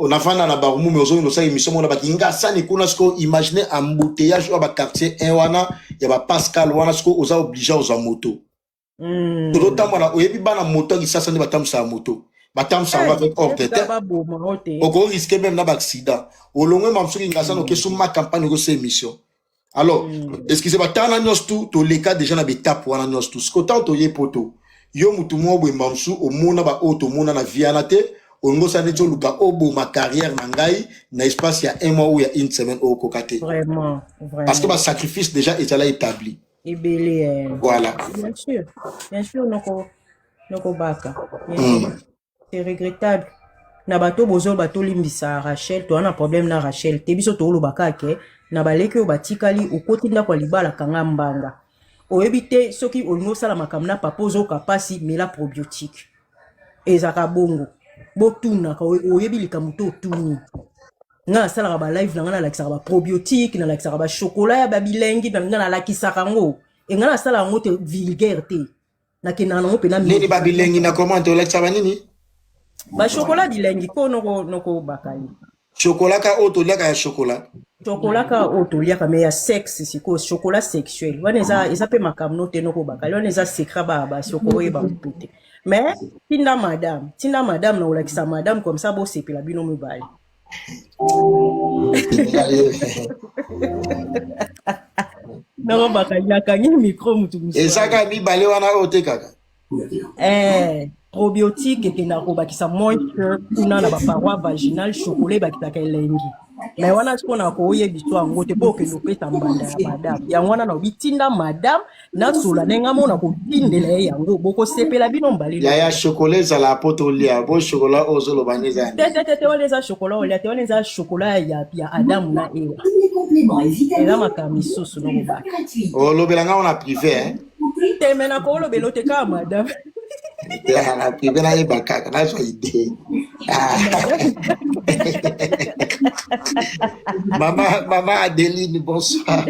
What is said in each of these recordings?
Nafanda na Barumbu, mais ozongi osala émission mona bakingasani kuna. Sikoyo imagine embouteillage oyo baquartier 1 wana ya bapascal wana. Sikoyo oza obligé ozwa moto. Tozotambola, oyebi bana moto ya Kisasa nde batambwisaka moto, batambwisaka yango avec ordre te. Baboma o te. Okorisquer même na baaccident. Olongwe ma soki Ngasani, okesu ma campagne, okosala émission. Alors, excuse, batala nyonso tu toleka déjà na baétape wana nyonso tu. Siko ntango toye poto, yo mutu moko boye mosusu omona baoyo tomona na vie wana te. Olingi osala neti oluka oboma carrière na ngai na espace ya un mois ou ya une semaine, okoka te. Vraiment. Parce que Vraiment. basacrifice déjà ezala établi. Ebele, eh. Voilà. Bien sûr, bien sûr, noko noko baka, bien sûr. C'est regrettable na bato bozoba. Tolimbisa Rachel, toza na problème na Rachel te. Biso tooloba kaka ke na baleki oyo batikali, okoti ndako ya libala, kanga mbanga. Oyebi te soki olingi osala makambo na papa, ozoyoka mpasi, mela probiotique. Ezalaka bongo. Botunaka, oyebi likambo te, otuni nga. Nasalaka balive na nga, nalakisaka baprobiotique, nalakisaka bachocolat ya babilengi na nga, nalakisaka yango. E nga nasala yango te vulgaire te, nakendaka nango mpena. Nini babilengi na comment? Olakisa banini? Bachocolat bilengi ko, noko noko bakali. Chocolat ka oyo toliaka ya chocolat? Chocolat ka oyo toliaka, mais ya sexe. Sikoyo chocolat sexuel wana eza mpe makambo no te, noko bakali. Wana eza secret, basi okoyeba motu te. Mais tinda madame, tinda madame na kolakisa madame, comme ça bosepela bino mibale. Noko bakali, nakangi micro, mutu mosusu. Eza kaka mibale wana oyo otekaka? Eh, probiotique ekendaka kobakisa moisture kuna na baparoi vaginale. Chocolat ebakisaka elengi, mais wana sikoyo na koyebiso yango te mpo okende opesa mbanda ya madame. Yango wana na obitinda madame, nasola ndenge amona kotindela ye yango, bokosepela bino mbale. Yaya, chocolat ezalaka mpo tolia bo chocolat oyo ozoloba nde eza ya te. Te te te, wana eza chocolat olia te. Wana eza chocolat ya Adamu na Ewa. Eza makambo misusu nokobaka. Olobela nga wana privé, hein? Te, me nakolobela te, kaka madame. Ya, na privé nayeba kaka, nazwa idée. Ah. Mama, mama Adeline, bonsoir.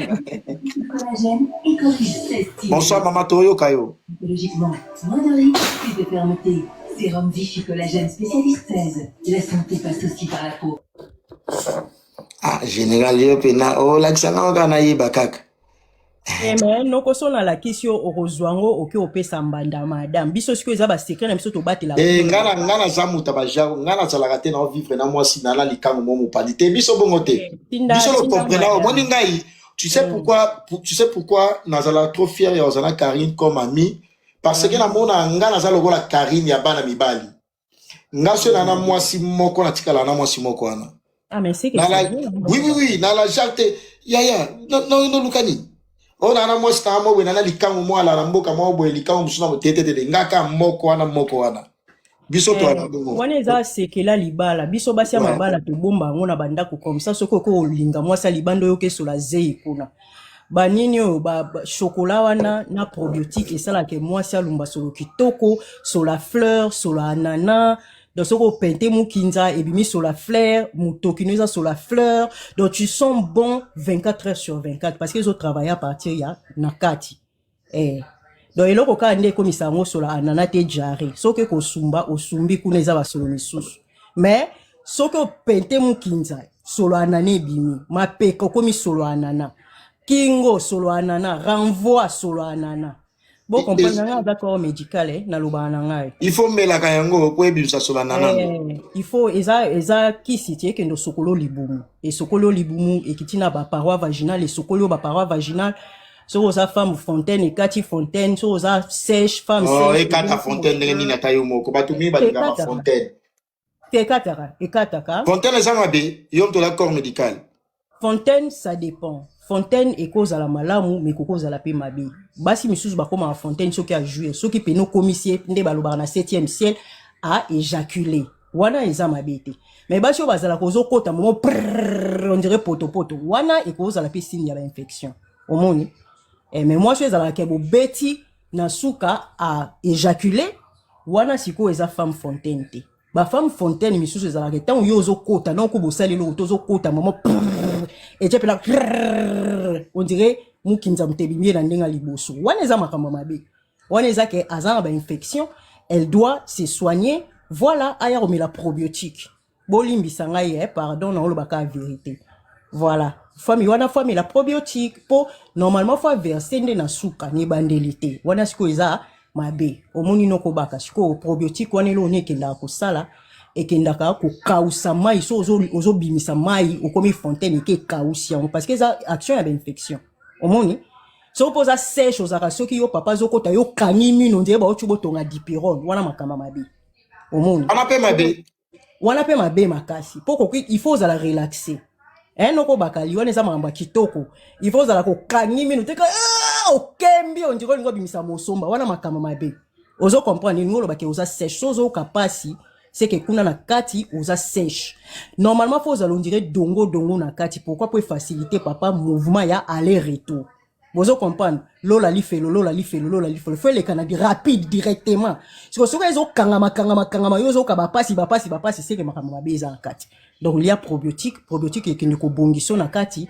Bonsoir mama, toyoka yo. Logiquement, moins de risques, plus de fermeté. Sérum Vichy Collagène spécialiste 16. La santé passe aussi par la peau. Ah, général, yo mpena olakisa nga kaka, nayeba kaka. Eh, mais noko, so nalakisi yo, okozwa yango, oke opesa mbanda madame. Biso sikoyo eza basecret na biso, tobatelaka. Eh, nga naza moto ya bajaro. Nga nazalaka te na vivre na mwasi na likango mo mopandi te. Biso bongo te. Tinda Biso tinda locomprena. Madame. Omoni ngai, tu sais pourquoi, tu sais pourquoi nazala trop fier ya kozala na Karine comme ami? Parce que namona nga naza lokola Karine ya bana mibali. Nga so na mwasi moko, natikala na mwasi moko wana. Ah, mais c'est que Nala c'est bien. Oui, nala genre te, yaya, noluka nini oyo na mwasi nanga mo boye, na likango mo ala na mboka moko boye, likango mosusu na te te te, nga kaka moko wana, moko wana. Biso Eh, toyaka bongo. Wana eza sekela libala. Biso basi ya mabala tobomba yango na bandako comme ça. Soki oko olinga mwasi ya libanda, oyoka esola zei kuna banini oyo chocolat wana na probiotique esalaka mwasi alumba solo kitoko, solo fleur, solo anana. Donc soki opente mokinza, ebimi solo fleur, motoki no eza solo fleur. Donc tu sens bon 24 heures sur 24 parce que ezotravaille à partir ya na kati. Eh. Donc eloko kaka nde ekomisa yango solo anana te, jare soki ekosumba, osumbi kuna, eza basolo misusu. Mais soki opente mokinza, solo anana ebimi, mapeka okomi solo anana, kingo solo anana, renvoi solo anana. Bocomprendre nga, aza corps médical, eh, nalobaka na ngai. Il faut melaka yango po ebimisa solo anana. Eh, il faut eza kisi ti ekende osokolo libumu, esokoli yo libumu, ekiti na baparoi vaginale, esokoli yo baparoi vaginale. Soki oza femme fontaine, ekati fontaine. Soki oza sèche, femme Oh, sèche, ekata ebimisi fontaine ndenge nini? Ata yo moko, bato mingi balingaka Ekataka. fontaine. Te, ekataka, ekataka. Fontaine eza mabe? Yo moto oza corps médical. Fontaine, ça dépend. Fontaine ekozala malamu, mais ekokozala mpe mabe. Basi misusu bakomaka fontaine soki ajouir, soki pene okomisi ye nde balobaka na 7e ciel, a éjaculé. Wana eza mabe te. Mais basi oyo bazalaka ozokota momo prrrr, on dirait potopoto, wana ekozala mpe signe ya bainfection, omoni. Eh, mais mwasi oyo ezalaka ke bobeti na suka, a éjaculé, wana sikoyo eza femme fontaine te. Bafemme fontaine misusu ezalaka ntango yo ozokota noko, bosali eloko te, ozokota mama etia mpena, on dirait mokinza moto ebimi ye na ndenge ya liboso. Wana eza makambo ya mabe. Wana eza ke aza na bainfection, elle doit se soigner. Voilà, aya komela probiotique. Bolimbisa ngai eh, pardon, naoloba kaka vérité. Voilà, famille wana, famille la probiotique, mpo normalement faut verser nde na suka, na ebandeli te. Wana sikoyo eza mabe. Omoni, nokobaka sikoyo probiotique wana, eloko nini ekendaka kosala? Ekendaka kokausa mai. So ozobimisa mai, okomi fontaine, eke ekausi yango, parce que eza action ya bainfection. Omoni, soki mpo oza sèche, ozalaka soki yo papa azokota, yo kangi mino nzela, bauti botonga dipirone wana, makambo mabe. Omoni? Wana mpe mabe. Wana mpe mabe makasi, mpo koki, il faut ozala relaxe. Noko bakali wana eza makambo ya kitoko. Il faut ozala kokangi mino te, ah, okembi ondiri olingi obimisa mosomba wana, makambo mabe. Ozo comprendre? Elingi olobake oza sèche. So ozoyoka pasi, c'est que kuna na kati oza sèche. Normalement faut ozala ondire dongo dongo na kati. Pourquoi? Po efacilité papa mouvement ya aller retour. Bozo comprendre? Lola lifelo, lola lifelo, lola lifelo, faut eleka na rapide directement. Siko soki ezokangama kangama kangama, yo ozoyoka bapasi bapasi bapasi, seke makambo mabe eza na kati. Donc lia probiotique. Probiotique ekende kobongisa na kati,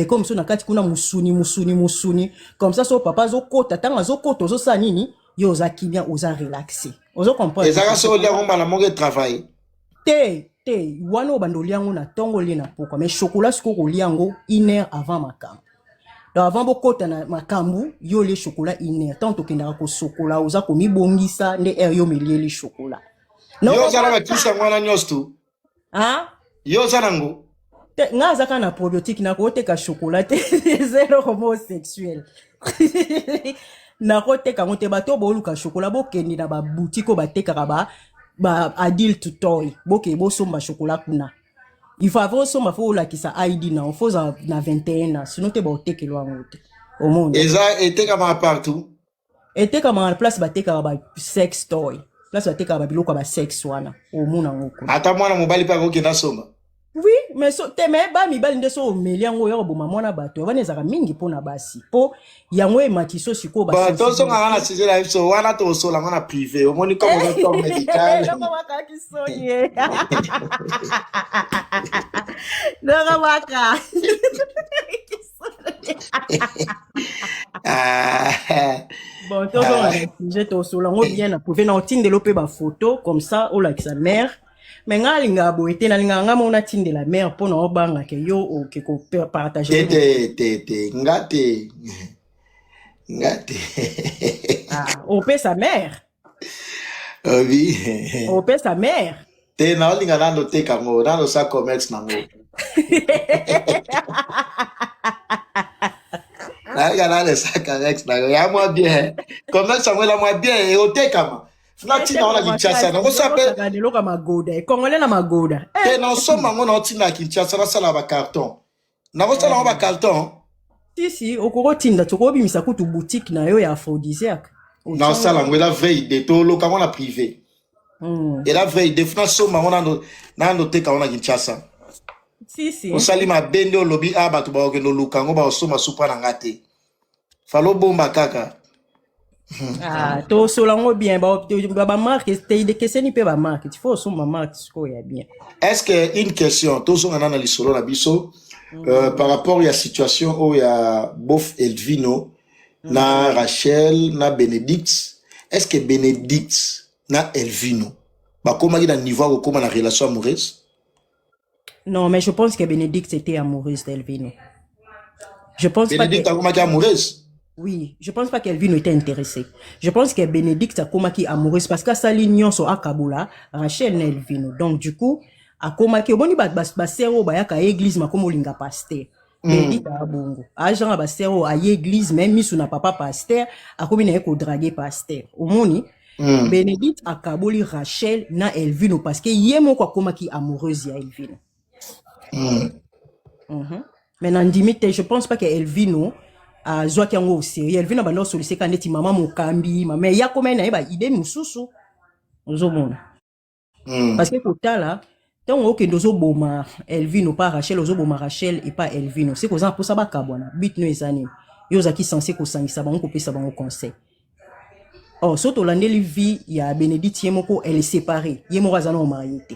comme so na kati kuna musuni musuni musuni, comme ça so papa azokota, ntango azokota, ozosala nini? Yo oza kimia, oza relaxé. Ozo comprendre? Ezalaka soki olia yango mbala moko, etravaille? Te te, wana obanda olia yango na ntongo, olie na pokwa. Mais chocolat sikoyo, kolia yango une heure avant makambo. Donc avant bokota na makambo, yo olie chocolat une heure. Ntango tokendaka kosokola, oza komibongisa nde heure yo melieli chocolat. Yo oza na bakisi yango wana nyonso tu? Ah? Yo oza nango? Te, nga aza kaka na probiotique, nakoteka chocolat te. Eza eloko moko sexuel, nakoteka yango te. Bato boluka chocolat, bokende na baboutique oyo batekaka ba adulte toy, bokende bosomba chocolat kuna. Il faut avant osomba, faut olakisa ID na, faut ozala na 21 ans, sinon te baotekela yango te. Omoni? Eza etekamaka partout? Etekamaka na place batekaka ba sex toy, place batekaka babiloko ya basexe wana, omona yango kuna. Ata mwana mobali mpe akokende asomba? Oui, mais so te, mais ba mibali nde so omeli yango, oya koboma mwana bato. Wana ezalaka mingi mpona basi, mpo yango emati so sikoyo. Bon, tozongaka na sujet na biso wana, tokosola yango na privé. Omoni comme oza corps médical. Noko soni ye, noko baka. Ah. Bon, tozonga na sujet, tosola yango bien na privé, na otindela mpe bafoto, comme ça olakisa mare. Mais ngai alingaka boye te, nalingaka ngai moko natindela mare, mpo na obangaka yo oke kopartage. Te te te te, nga te, nga te. Ah, opesa mare? Obi. Opesa mare? Te, naolinga nano teka yango, nano sa commerce nango. Nalinga nano esa commerce nango ya mwa bien. Commerce yango ela mwa bien, eotekama. Natinda yango na Kinshasa, nakosala mpe. Eloko ya magoda, ekongole na magoda. Te, naosomba yango, naotinda na Kinshasa, nasala bacarton, nakosala yango bacarton. Sisi, okokotinda, tokobimisa kutu boutique na yo ya aphrodisiaque. Naosala yango, eza vraie idée. Toloka yango na privé. Eza vraie idée. Funa somba yango nano, nano teka yango na Kinshasa. Sisi. Osali mabe nde olobi a bato bakokende oluka yango, bakosomba supa na nga te. Falo bomba kaka. Ah, tosola yango bien. Bamarque te, ekeseni mpe bamarque. Il faut osomba marque sikoyo ya bien. Est ce que, une question, tozonga na lisolo na biso par rapport ya situation oyo ya bof Elvino na Rachel na Bénédicte, est ce que Bénédicte na Elvino bakomaki na niveau ya kokóma na relation amoureuse? Non, mais je pense que Bénédicte était amoureuse d'Elvino. Je pense Bénédicte pas que akomaki amoureuse? Oui, je pense pas qu'Elvino était intéressé. Je pense que Bénédicte akomaki amoureuse, parce qu'asali nyonso akabola Rachel na Elvino. Donc du coup, akomaki, omoni basœur oyo bayaka église, makoma olinga pasteur. Bénédicte abongo. Agent basœur oyo aye église, mais misu na papa pasteur, akomi na ye kodraguer pasteur. Omoni? Bénédicte akaboli Rachel na Elvino parce que ye moko akomaki amoureuse ya Elvino. Mais nandimi te, je pense pas que Elvino azwaki yango au sérieux. Elvino banda osolise ka neti mama mokambi, mais ya komai na ye baidée mosusu, ozomona? Parce que kotala ntango okende ozoboma Elvino pa Rachel, ozoboma Rachel epa Elvino, se koza na mposa bakabwana. But no eza nini? Yo ozalaki censé kosangisa bango, kopesa bango conseil. Or so tolandeli vie ya Bénédicte, ye moko elle est séparée, ye moko aza na omarié te.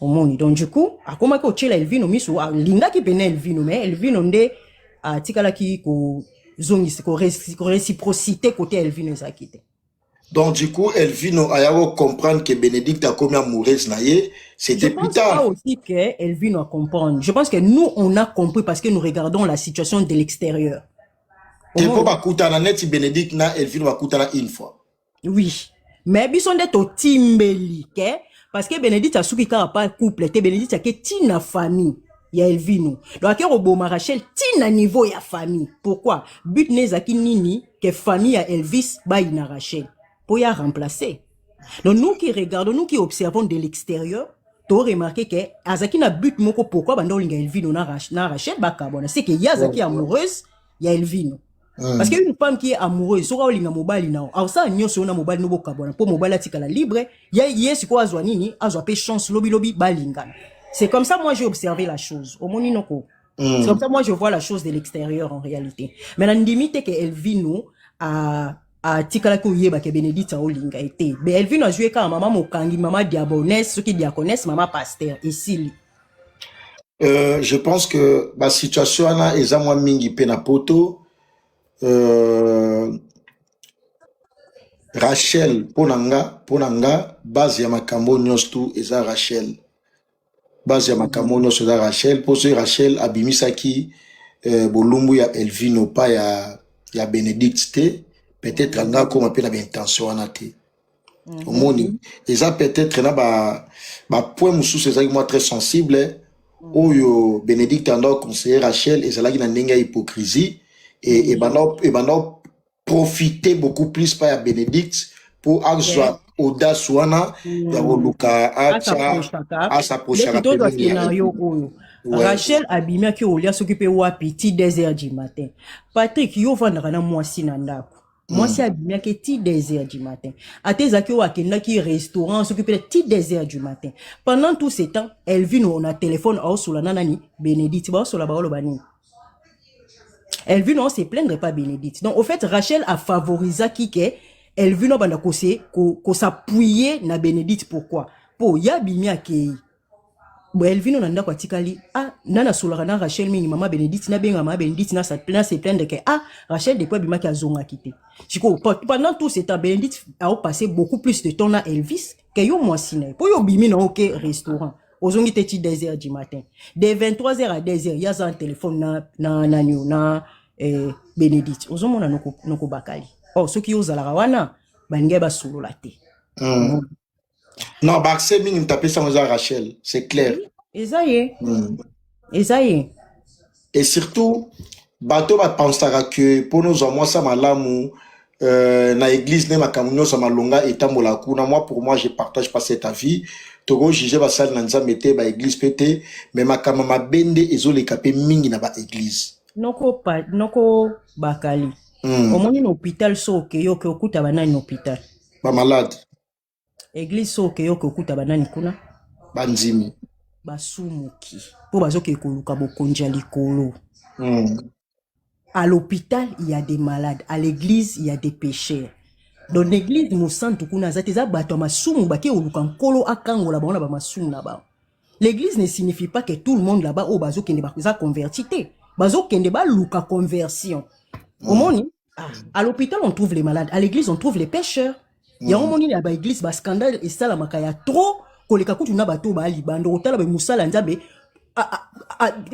Omoni? Donc du coup akomaki kotiela Elvino miso, alingaki pene Elvino, mais Elvino nde atikalaki kozongisa koréciprocité côté ya Elvino ezalaki te. Donc du coup, Elvino aya comprendre que Bénédicte akomi amoureuse na ye, Je c'était plus pense pas tard. Aussi que Elvino a comprendre. Je pense que nous, on a compris parce que nous regardons la situation de l'extérieur. Te, mpo bakutana neti Bénédicte na Elvino bakutana une fois. Oui. Mais biso nde totimbeli ke parce que Bénédicte asuki kaka pa couple te. Bénédicte ake tina famille ya Elvino, donc ake koboma Rachel tina niveau ya famille. Pourquoi? But ne ezalaki nini? Ke famille ya Elvis bayina Rachel mpo ya remplacer. Donc nous qui regardons, nous qui observons de l'extérieur, to remarqué ke azalaki na but moko. Pourquoi banda olinga Elvino na Rachel bakabwana? C'est que ye azalaki amoureuse ya Elvino. Parce que une femme qui est amoureuse, soki olinga mobali na yo, akosala nyonso oyo na mobali no bokabwana mpo mobali atikala libre. Ye sikoyo azwa nini? Azwa mpe chance lobilobi balingana. C'est comme ça moi j'ai observé la chose. Omoni, noko? C'est comme ça moi je vois la chose de l'extérieur en réalité. Mais nandimi te ke Elvino atikalaki oyeba ke Bénédicte aolinga ye te. Be Elvino azwi ye kaka mama mokangi, mama diabonesse, soki diaconesse, mama pasteur, esili. Je pense que ba situation wana eza mwa mingi mpe na poto. Rachel, mpo na nga base ya makambo nyonso tu eza Rachel. Base ya makambo nyonso eza Rachel, mpo soki Rachel abimisaki bolumbu ya Elvino pa ya Bénédicte te, peut-être anga akóma mpe na baintention wana te. Omoni, eza peut-être na bapoint ba mosusu ezalaki mwa très sensible oyo Bénédicte anda conseiller Rachel, ezalaki na ndenge ya hypocrisie e ebanda profiter beaucoup plus pa ya Bénédicte mpo azwa audace wana ya koluka atya as'approchaka. Tozwa scénario oyo: Rachel abimiaki olia soki mpe wapi ti 2 heures du matin. Patrick, yo ovandaka na mwasi na ndako. Mwasi abimiaki ti 2 heures du matin, ate ezalaki oyo akendaki restaurant soki mpe ti 2 heures du matin. Pendant tout ce temps, Elvino na téléphone aosola na nani? Bénédicte. Baosola, baoloba nini? Elvino ose plaindre pas Bénédicte. Donc au fait, Rachel afavorisaki ke Elvino abanda kos'appuyer na Bénédicte. Pourquoi? Po ya abimi, akei bo Elvino na ndako atikali. Ah, nani asolaka na Rachel mingi? Mama Bénédicte. Nabenga mama Bénédicte na se plaindre ke ah, Rachel depuis abimaki azongaki te. Sikoyo, pendant tout ce temps, Bénédicte aopasse beaucoup plus de temps na Elvis ke yo mwasi na ye, mpo yo obimi na oke restaurant, ozongi te ti 2 heures du matin. De 23 heures à 2 heures, ye aza na téléphone na nani, na Bénédicte. Ozomona, noko bakali or soki yo ozalaka wana, balingai basolola te. Non, baaccès mingi moto apesango eza Rachel, c'est clair. Eza ye. Eza ye. Et surtout bato bapensaka ke mpo ozwa mwasi malamu na église nde makambo nyonso ya malonga etambolaka kuna. Moi, pour moi, je partage pas cet avis. Tokojuge basali na Nzambe te, baéglise mpe te, mais makambo mabe nde ezoleka mpe mingi na baéglise. Noko, pa, noko bakali. Omoni, na hôpital so okei, oke okuta banani na hôpital? Bamalade. Église so okei, oke okuta banani kuna? Bandimi. Basumuki, mpo bazokende koluka bokonzi ya likolo. À l'hôpital, il y a des malades. À l'église, il y a des pécheurs. Donc l'église mosantu kuna aza te, eza bato ya masumu bake koluka Nkolo akangola bango na bamasumu na bango. L'église ne signifie pas que tout le monde là-bas oyo bazokende baza converti te. Bazokende baluka conversion. Omoni, ah, à l'hôpital on trouve les malades, à l'église on trouve les pécheurs. Yango moni na baéglise bascandale esalamaka ya trop koleka kutu na bato oyo baya libanda kotala bamosala ya Nzambe.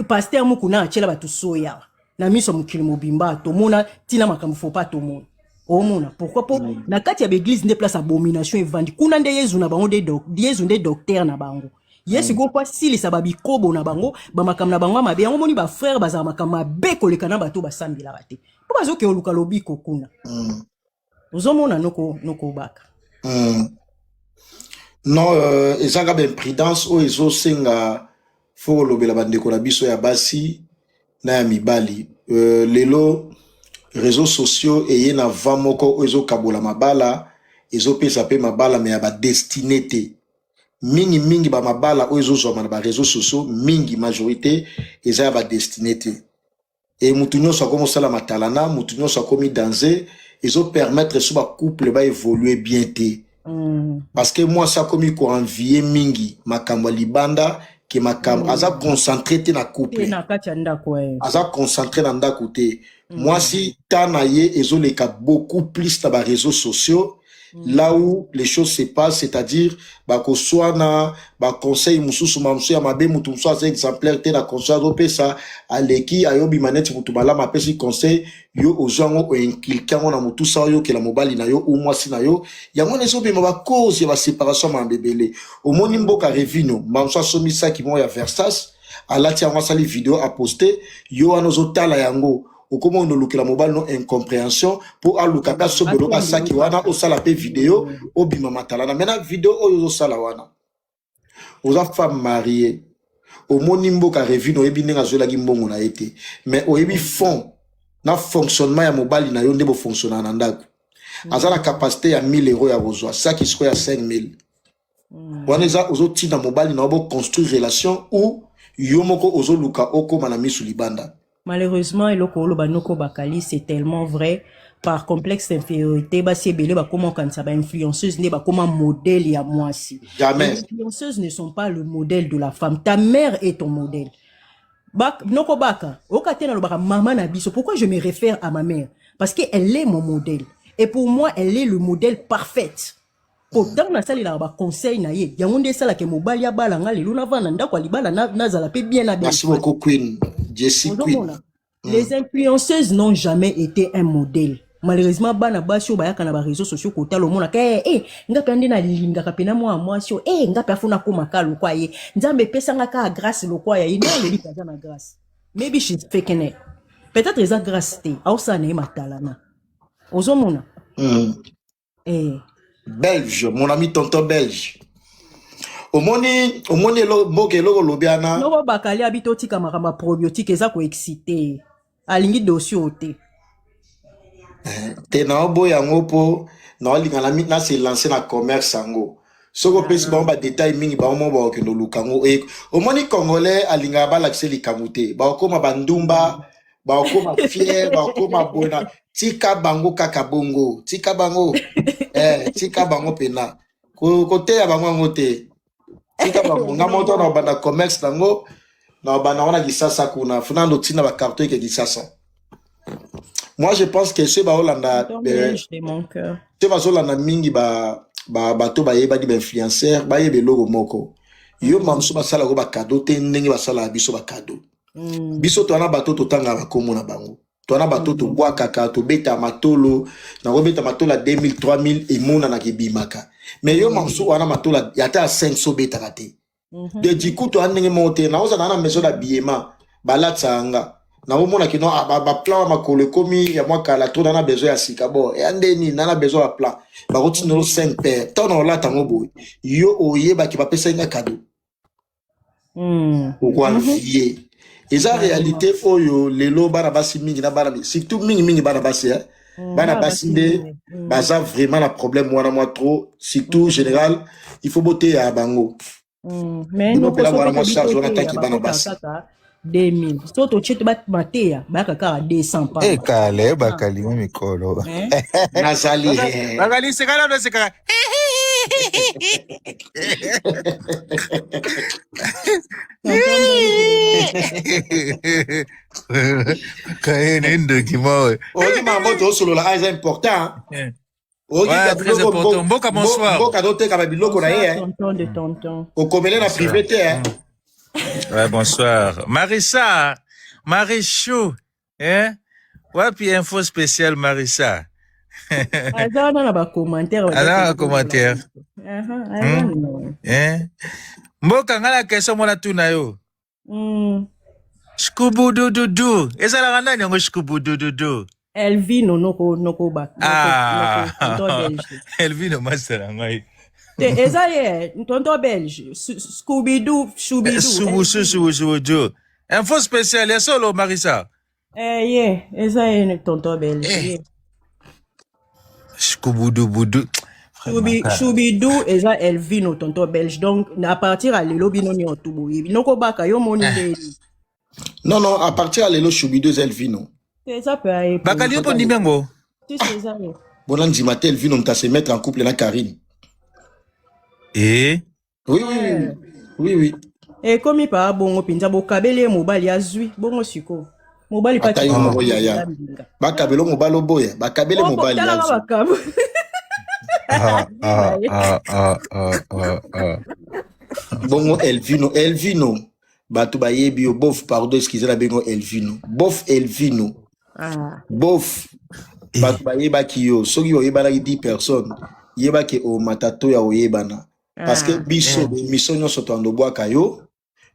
Pasteur moko na atiela bato soya na miso ya mokili mobimba. Tomona ntina makambo fo pa tomona. Omona pourquoi? Mpo na kati ya baeglise nde place abomination evandi kuna, nde Yezu na bango, nde Yezu nde docteur na bango. Ye sikoyo mpo asilisa babikobo na bango, bamakambo na bango ya mabe. Yango moni bafrère bazala makambo mabe koleka na bato basambelaka te, mpo bazokende koluka lobiko kuna. Ozomona, noko baka? Non, ezaka baimprudence oyo ezosenga fo kolobela bandeko na biso ya basi na ya mibali. Lelo réseaux sociaux eye na vent moko oyo ezokabola mabala, ezopesa mpe mabala me ya badestine te. Mingimingi bamabala oyo ezozwama na baréseaux sociaux, mingi majorité eza ya badestine te. E mutu nyonso akomi osala matalana, mutu nyonso akomi danger. Ezopermettre so bacouple baévolue bien te. Parce que mwasi akomi koenvie mingi makambo ya libanda ke makambo aza concentré te na te couple. Na kati ya ndako. Aza concentré na ndako te. Mwasi ta na ye ezoleka beaucoup plus na baréseaux sociaux. Là où les choses se passent, c'est-à-dire bakoswana, baconseil mosusu mamosusu ya mabe, motu mosusu aza exemplaire te na conseil azopesa, aleki ayobima neti motu malamu apesi conseil, yo ozwa yango, oinculquer yango na motu sa oyokela mobali na yo ou mwasi na yo. Yango wana ezobima bacause ya baséparation makambo ebele. Omoni mboka Revino mamosusu asombi saki moko ya Versace, alati yango, asali video, aposte. Yo wana ozotala yango, okoma olukela mobali no incompréhension mpo aluka mpe asombelo asaki wana, osala mpe video, obima matalana. Maintenant, video oyo ozosala wana, oza femme mariée, omoni mboka Revine, oyebi ndenge azwelaki mbongo na ye te, mais oyebi fond na fonctionnement ya mobali na yo, nde bofonctionnaka na ndako. Aza na capacité ya 1000 euro ya kozwa saki sikoyo ya 5000 wana, eza ozotinda mobali na yo boconstruire relation ou yo moko ozoluka okóma na misu libanda? Malheureusement, eloko oloba, noko Bakali, c'est tellement vrai. Par complexe d'infériorité, basi ebele bakóma okanisa bainfluenceuse nde bakóma modèle ya mwasi. Jamais. Les influenceuses ne sont pas le modèle de la femme. Ta mère est ton modèle. Noko Baka, oka te nalobaka mama na biso. Pourquoi je me réfère à ma mère? Parce qu'elle est mon modèle. Et pour moi, elle est le modèle parfait. Po ntango nasalelaka baconseil na ye, yango nde esalaka mobali abala nga lelo, navanda ndako ya libala, nazala mpe bien na Merci beaucoup, Queen Jessie Queen. Ozomona, les influenceuses n'ont jamais été un modèle. Malheureusement, bana basi oyo bayaka na baréseaux sociaux kotala, omonaka eh, nga mpe nde nalingaka mpena mwana mwasi oyo, nga mpe afuna koma lokwa ye. Nzambe epesanga kaka grâce lokwa ya ye. Nde alobi aza na grâce, maybe she's faking it. Peut-être eza grâce te, aosala na ye matalana. Ozomona? Belge, mon ami tonton Belge, omoni, omoni mboka eloko olobi wana. Noko Bakali abi totika makambo ya probiotique, eza koexciter, alingi dossier oyo te. Te, naoboya yango mpo naolinga nase lancer na commerce yango. Soki opesi bango badetail mingi, bango moko bakokende oluka yango. Omoni, Congolais alingaka balakisa likambo te, bakokóma bandumba, bakokóma fier, bakokóma boye na tika bango kaka bongo, tika bango, tika bango mpena. Koteya bango yango te, tika bango. Nga moto na obanda commerce nango, na obanda ngo na Kisasa kuna, funa ndotinda bacarton eke Kisasa. Moi, je pense que soki baolanda Tonton Belge de mon cœur. Soki bazolanda mingi bato bayebani, bainfluenceur, bayeba eloko moko: yo mamosu basalaka bacadeau te ndenge basalaka biso bacadeau. Biso towana bato totangaka bakombo na bango, towana bato tobwakaka, tobeta matolo, nakobeta matolo ya 2000, 3000, emonanaka, ebimaka. Mais yo mamosu wana matolo ata ya 500 obetaka te. De du coup, toya ndenge moko te. Naozala na maison d'habillement, balatisaka nga, naomona kino baplan ya makolo ekomi ya mwa kala to na besoin ya sika. Bon, eya ndeni na besoin ya plan, bakotindelo 5 paire. Ntango na olata yango boye, yo oyebaki bapesaki nga cadeau, okoenvier. Eza réalité oyo lelo bana basi mingi na bana, surtout mingimingi bana basi, eh? Bana basi nde baza vraiment na problème wana mwa trop, surtout général. Il faut boteya bango. Mais Bino noko mpela so wana mwa mpe charge wana toteya taki bana bakotaka basi. Kaka 2000, so totie to mateya, bayaka kaka 200 pamba. Ekale bakalimi mikolo. Eh? Nazali Bakali sekala no sekala. Tonton Belge. Kaye ndoki mawe. Oyoki makambo tosolola, eza important. Oyoki? Ouais, très important. Mboka, bonsoir. Mboka azoteka babiloko na ye. Bonsoir, tonton de tonton. Okomele na privé te, eh. Ouais, bonsoir. Marissa, Marichou, hein? Wapi info spéciale, Marissa? Aza wana na bacommentaire. Aza na commentaire. Hein? Mboka, nga na question mona tuna yo. Shkubudududu. Ezalaka nani yango, shkubudududu? Elvino, noko, noko ba noko, Ah. noko tonton Belge. Elvino, master na ngai. Te, eza ye tonton Belge, Scooby-Doo, Shubidoo. Subu subu subu. Info spéciale ya solo, Marissa. Eh, ye eza ye tonton Belge. Eh. Ye. Shkubudubudu. Shubidoo eza Elvino, tonton Belge. Donc à partir ya lelo, bino nyonso boyebi. Noko Baka, yo moni ndeni? Non, à partir ya lelo, Shubido eza Elvino. Te, eza mpe aye. Bakali, yo mpo ndimi yango? Tisi, eza ye. Bona ndima te, Elvino moto ase mettre en couple na Karine. Eh. Oui. Ekomi pa bongo mpenza, bokabeli ye mobali, azwi bongo. Sikoyo mobali mpe Ata yo moko, yaya. Mbinga. Bakabelo mobali, oboya bakabele mobali. Talaka azwi makambo. Ah, ah, ah, ah, ah, ah, ah. Bongo Elvino, Elvino, bato bayebi yo bof, pardon, excuse na bengo Elvino. Bof Elvino. Ah. Bof, bato bayebaki yo, soki oyebanaki 10 personnes, yebaki omata to ya oyebana. Parce que Ah. biso, mission nyonso toando bwaka yo,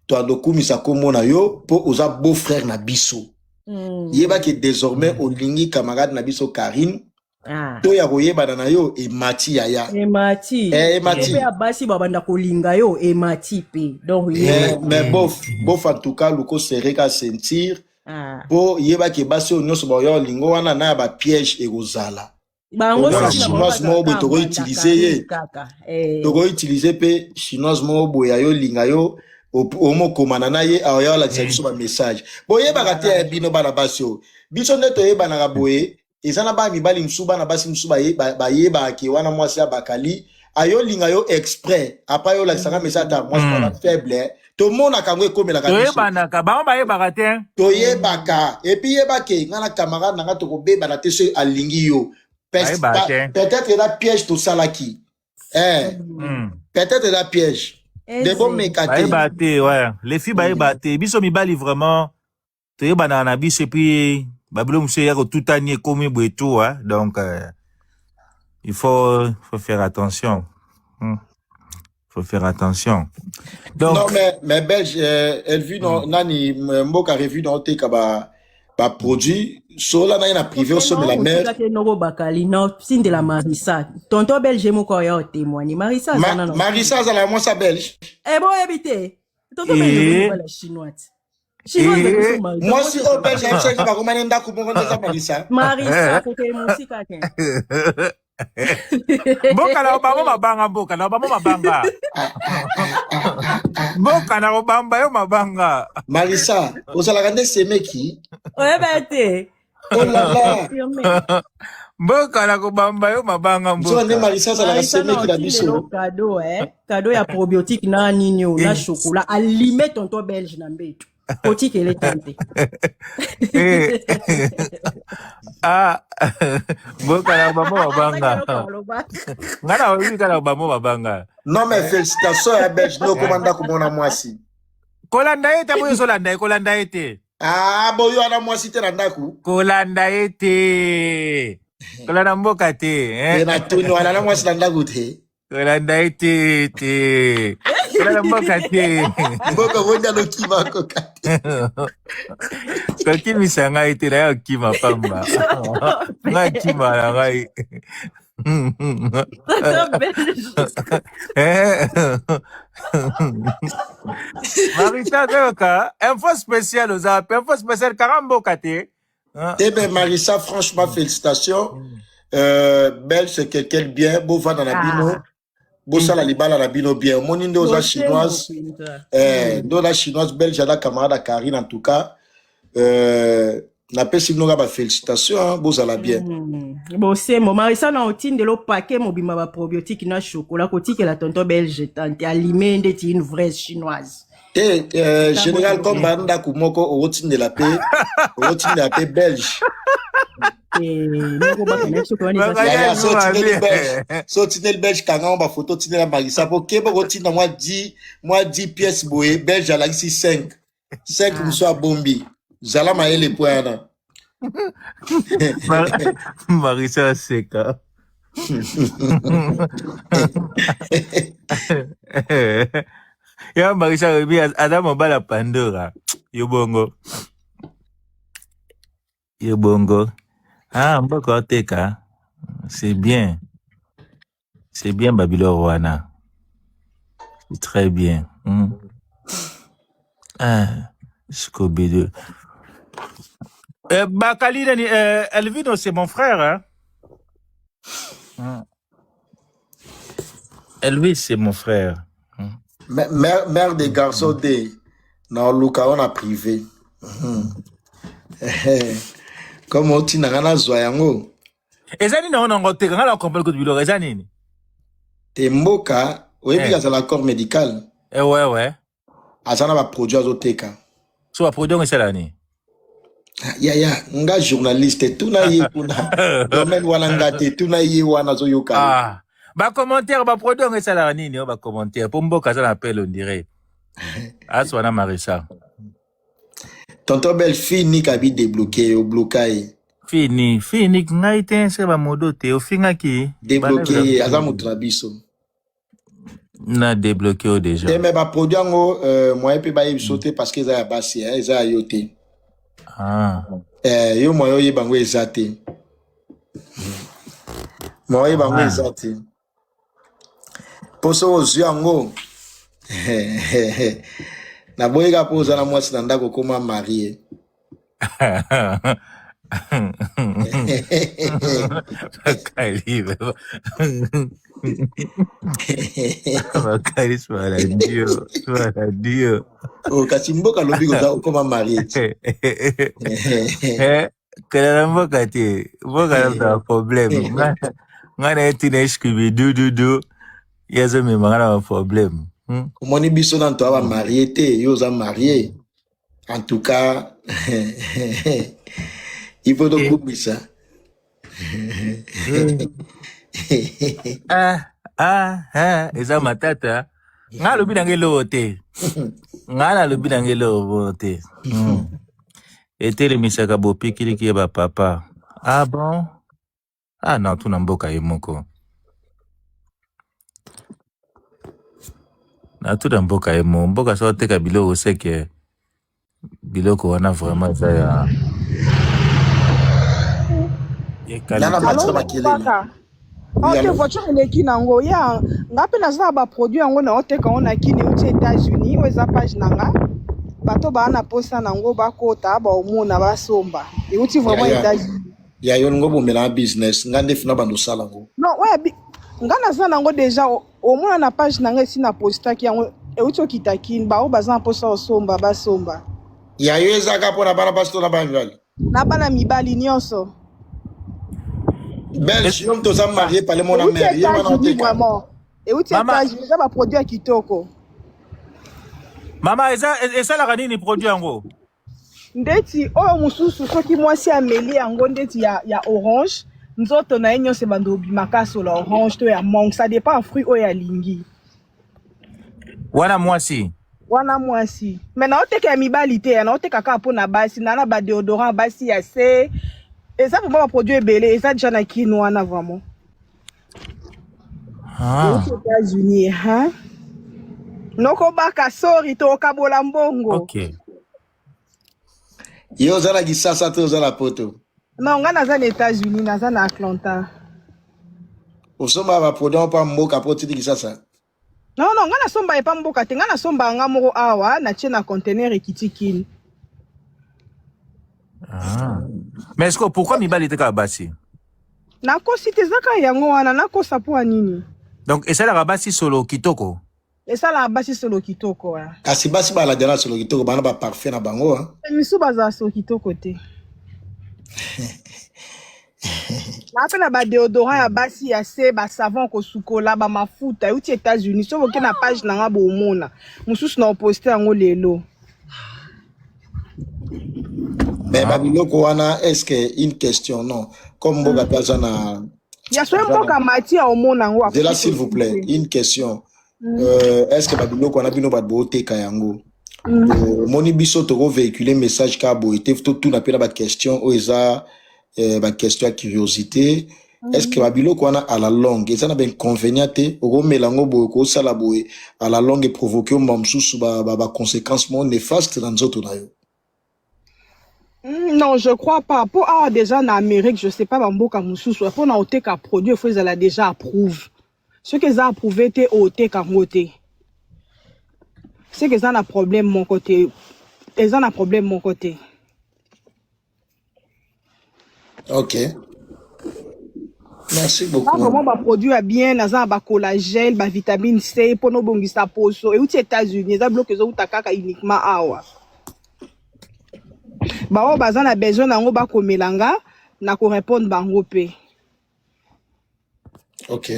toando kumisa kombo na yo po oza beau frère na biso. Yebaki désormais olingi camarade na biso Karine, Ah. to ya koyebana na yo emati yaya. Emati. Eh, emati. Mpe ya basi babanda kolinga yo emati pe. Donc Mais, mais bof, bof en tout cas, luko serré ka sentir, Ah. po yebaki basi oyo nyonso baoya olingo wana na ya bapiège ekozala. Bango Omona soki na chinoise bango moko boye bazalaka tokoutilize ye. mbanda kaka. Eh. Tokoutilize mpe chinoise moko boye ayo olinga yo, omokomana na ye, aoya olakisa biso bamessage. Boyebaka te ya bino bana basi oyo. Biso nde toyebanaka boye, eza na bana mibali mosusu, bana basi mosusu bayebaka ke wana mwasi ya bakali, ayolinga yo exprès, apa yo olakisaka message ata mwasi wana faible, tomonaka yango ekomelaka biso. Toyebanaka, bango bayebaka te. Toyebaka. Et puis yebake, nga na camarade na nga tokobebana te soki alingi yo. Bayebaka te. Peut-être eza piège tosalaki. Peut-être eza piège. De bomeka te. Bayebaka te, ouais. Les filles bayebaka te. Biso mibali vraiment toyebanaka na biso, et puis babilo mosusu eya kotutani ekomi boye tout, hein. Donc il faut faire attention. Faut faire attention. Donc, non, mais Belge, Elvino, nani, mboka revue dans teka ba produit, sola na na privé au sommet la mer. Te noko bakali na sindela Marisa. Tonton Belge moko ya témoigner. Marisa azana na. Marisa azala mwasi ya Belge. Eh bo yebi te. Tonton Belge moko la chinoise. Chinoise biso Marisa. Mwasi oyo Belge ayebisaki bakomani ndako moko nde eza Marisa. Marisa koke musika ke. Mboka na obamba mabanga, mboka na obamba mabanga. Mboka na obamba yo mabanga. Marisa, ozalaka nde semeki? Oyeba te. Oh là là. Confirmé. Mboka na kobamba yo mabanga Nzoka nde mboka. Marisa azalaka Marisa na semeki na otindelo biso. cadeau, eh. Cadeau ya probiotique na nini o na chocolat. Alime tonton Belge na mbeto. Kotikele tante. Eh. Ah, mboka na obamba mabanga. Nga na oyebi kaka na obamba mabanga. Non mais félicitations ya Belge, nde okoma ndako mona mwasi. Kolanda ye te, boyo ozolanda ye, kolanda ye te. Ah, boyo wana mwasi te na ndako. Kolanda ye te. Kolanda mboka te. Eh, Eh? na tuni wana na mwasi na ndako te. Kolanda ye te te. Kolanda mboka te. Mboka bonda lokima koka te. Kokimisa ngai te, naye okima pamba. Ngai kima na ngai. Tonton Belge. Eh. Marisa toyoka info spéciale, oza pe info spéciale kaka mboka te. Ah. Eh ben Marissa, franchement félicitations. Belge c'est quelqu'un de bien, bovanda na bino. Bosala libala na bino bien. Omoni nde oza chinoise. Eh, nde oza chinoise Belge aza camarade ya Karine en tout cas. Napesi bino kaka ba félicitations, hein, bozala bien. Bosemo Marisa na otindelo paquet mobimba ba probiotique na chocolat kotikela tonton Belge tante alime ndeti une vraie chinoise. Te, général comme ba ndako moko okotindela pe Belge. Eh, noko baka na biso wana eza Baka Yaya, ya so otindeli mabe. Belge, so otindeli Belge kanga ngo bafoto otindela Marisa po keba okotinda mwa 10 mwa 10 pièces boye Belge alakisi 5 5 mosusu abombi. Zala mayele po wana. Marisa aseka. Ya Marisa alobi aza mobali ya Pandora. Yo bongo. Yo bongo. Ah, mboka oteka. C'est bien. C'est bien babiloko wana. C'est très bien. Ah, Scooby-Doo. Bakali nani, Elvino, c'est mon frère, hein? Elvis, c'est mon frère. Mère des garçons D, na luka on a privé. Comme otinda nga nazwa yango. Eza nini yango nango teka nga na comprendre que biloko eza nini? Te mboka, oyebi Eh. azala corps médical. Eh ouais. Aza na ba produit azoteka. So ba produit ngo esala nini? Ya, nga journaliste, tuna ye kuna. Domaine wana nga te, tuna ye wana azoyoka yo. Ah. Ba commentaire ba produit yango esalaka nini oyo ba commentaire po mboka aza na appel on dirait. Aswa na Marissa. Tonton belle fille nika abi débloqué yo bloka ye. Fini, fini ngai te se ba modo te ofingaki. Débloqué ye aza moto na biso. Na débloqué yo déjà. Te mais ba produit yango euh, moyen pe bayebi biso te parce que eza ya basi hein, eza ya yo te. Ah. Eh, yo moyen oyeba yango eza te. Moyen oyeba yango Ah. eza te. Po soki ozwi yango naboyi kaka mpo oza na mwasi na ndako okoma marie. Bakali, bakali swala dio, swala dio. Oh, kasi mboka alobi koza okoma marie ti. Eh, kala na mboka te, mboka na ba problème. Nga nga na ye tina Scooby doo doo doo, ye azomema nga na ba problème. Omoni biso nanu toza ba marie te, yo oza marie. En tout cas, il faut tokumisa. Ah, ah, ah, eza matata. Nga alobi na nga eloko te. Nga nalobi na nga eloko te. Etelemisaka bopikiliki ya ba papa. Ah bon? Ah na tuna mboka ye moko. Na tuna mboka ye moko. Mboka soki ateka biloko seke biloko wana vraiment eza ya ye Nana qualité. matisa Alo makelele. Baka. Oui, Ok, allo? voiture eleki nango ya nga mpe naza na baproduit yango na oteka yango na kini euti États-Unis oyo eza page na nga bato baa na posa nango bakota baomona basomba euti Ya vraiment ya États-Unis. ya yo ngo bomela business nga nde fina bando sala ngo. Non, oyo nga naza nango deja omona na page na nga esi na postaki yango euti okita kini baoyo baza na posa osomba basomba. Ya yo ezaka pona bana basi to na bana mibali. Na bana mibali nyonso. Belge yo moto oza marie pale mona Euti mère ye wana États-Unis oteka. vraiment. Euti Mama, États-Unis eza ba produit ya kitoko. mama eza esalaka nini produit yango? Ndeti oyo mosusu soki mwasi ameli yango ndeti ya orange nzoto na ye nyonso ebanda obimaka solo ya orange to ya mangue, ça dépend ya fruit oyo alingi. Wana mwasi. Wana mwasi. Mais naoteka ya mibali te, naoteka kaka mpo na basi, na ba déodorant basi ya se. Eza vraiment ba produit ebele, eza déjà na kino wana vraiment. Ah. Euti États-Unis, hein? Noko baka sorry tokabola mbongo. Ok. Yo oza na Kisasa to oza na poto. Non, nga naza na États-Unis, naza na Atlanta. Osomba ba produit pa mboka po tindi Kisasa. Non, non, nga nasomba epa mboka te, nga nasomba nga moko awa, natie na conteneur ekiti kini. Ah. Mais est-ce que pourquoi mibali te kaka basi? Nakosi te, eza kaka yango wana, nakosa mpo ya nini? Donc esalaka basi solo kitoko. Esalaka basi solo kitoko ya. Kasi basi baladela na solo kitoko bana ba parfait na bango hein. Misu bazala solo kitoko te. Na mpe na ba déodorant ya basi ya se, ba savon kosukola, ba mafuta euti États-Unis. Soki oke na page na nga bomona. Mosusu na oposte yango lelo. Mais Ah. ba biloko wana est-ce que une question non comme mboka pe aza na Ya soki aza na mboka mati ya omona yango Zela akoki s'il vous plaît koexiste. une question est-ce que ba biloko wana bino bato boteka yango omoni biso toko véhiculer message kaka boye te totuna mpe na ba question oyo eza ba question ya curiosité est-ce que ba biloko wana à la longue eza na ba inconvénient te okomela yango boye okosala boye à la longue eprovoke yo mbala mosusu ba conséquence moko néfaste na nzoto na yo. Non, je crois pas. Po awa déjà na Amérique, je sais pas ba mboka mosusu, po na oteka produit, il faut ezala déjà approuve. Soki eza approuvé te, oteka yango te. C'est que eza na problème moko te. Eza na problème moko te. Ok. Merci Nga beaucoup. vraiment ba produit ya bien, naza na ba collagène, ba vitamine C po nobongisa poso. Euti États-Unis, eza biloko ezowuta kaka uniquement awa. Baoyo baza na besoin nango bakomela nga, na ko répondre bango pe. Ok.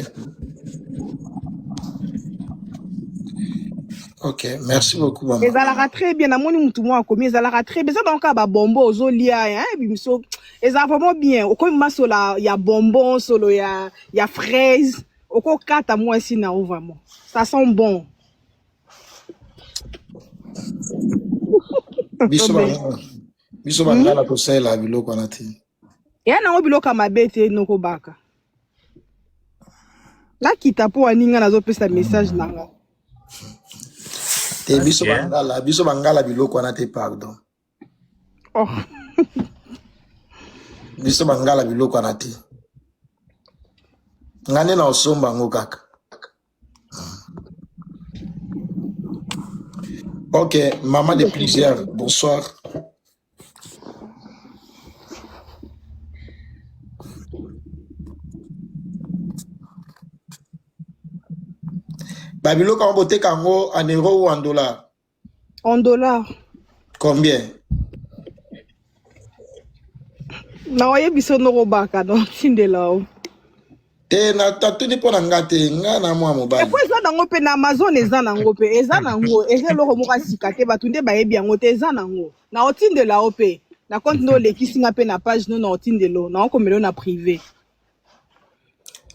Ok, merci beaucoup maman. Ezalaka très bien, namoni mutu moko akomi, ezalaka très bien. Eza bango kaka ba bonbon ozolia, hein, bimiso. Ezalaka vraiment bien. Okomi ma solo ya bonbon, solo ya fraise. Okokata mwasi na yo vraiment. Ça sent bon. Biso ba biso bangala tosalela biloko wana te. Eya nango biloko ya mabe te noko baka. Nakita mpo aninga nazopesa message na nga. Te biso Ok. bangala, biso bangala biloko wana te pardon. Oh. Biso bangala biloko wana te. Nga nde na osomba yango kaka. Ok, maman de plusieurs, bonsoir. Ba biloko yango boteka yango en euro ou en dollar? En dollar. Combien? Naoyebisa noko baka na otindela yo. Te na tatuni mpo na nga te, nga na mwa mobali. Epo eza nango mpe na Amazon eza nango mpe eza nango eza eloko moko ya sika te bato nde bayebi yango te eza nango na otindela yo mpe na compte nde olekisi nga mpe na page no na otindela yo na okomela yo na privé.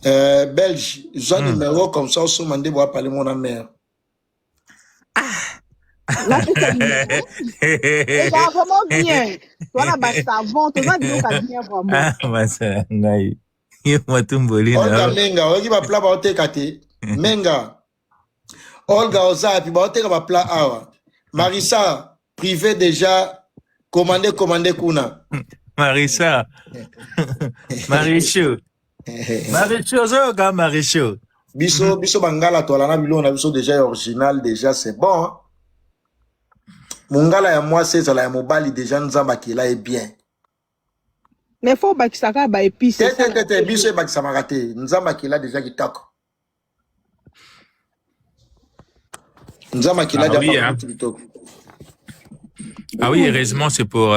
Belge, zwa numéro comme ça osomba nde boapale mona mère. Napesa numéro. Eza vraiment bien. Toza ba savon, toza biloko ya bien vraiment. Ah, masala ngai. Ye matumboli na Olga yo. Menga, oyoki ba plat baoteka te. Menga, Olga oza wapi baoteka ba plat awa. Marissa, privé déjà, commandé commandé kuna. Marissa. Marichou. Marichou, ozoyoka Marichou. Biso biso bangala toala na biloko na biso déjà ya original déjà c'est bon. Hein? Mongala ya mwasi ezala ya mobali déjà nzambe akela ye bien. Mais faut obakisa kaka ba épices. Te te te te biso ebakisamaka te nzambe akela déjà kitoko. Nzambe akela Ah déjà oui, hein. bakuti kitoko. Ah oui, heureusement, c'est pour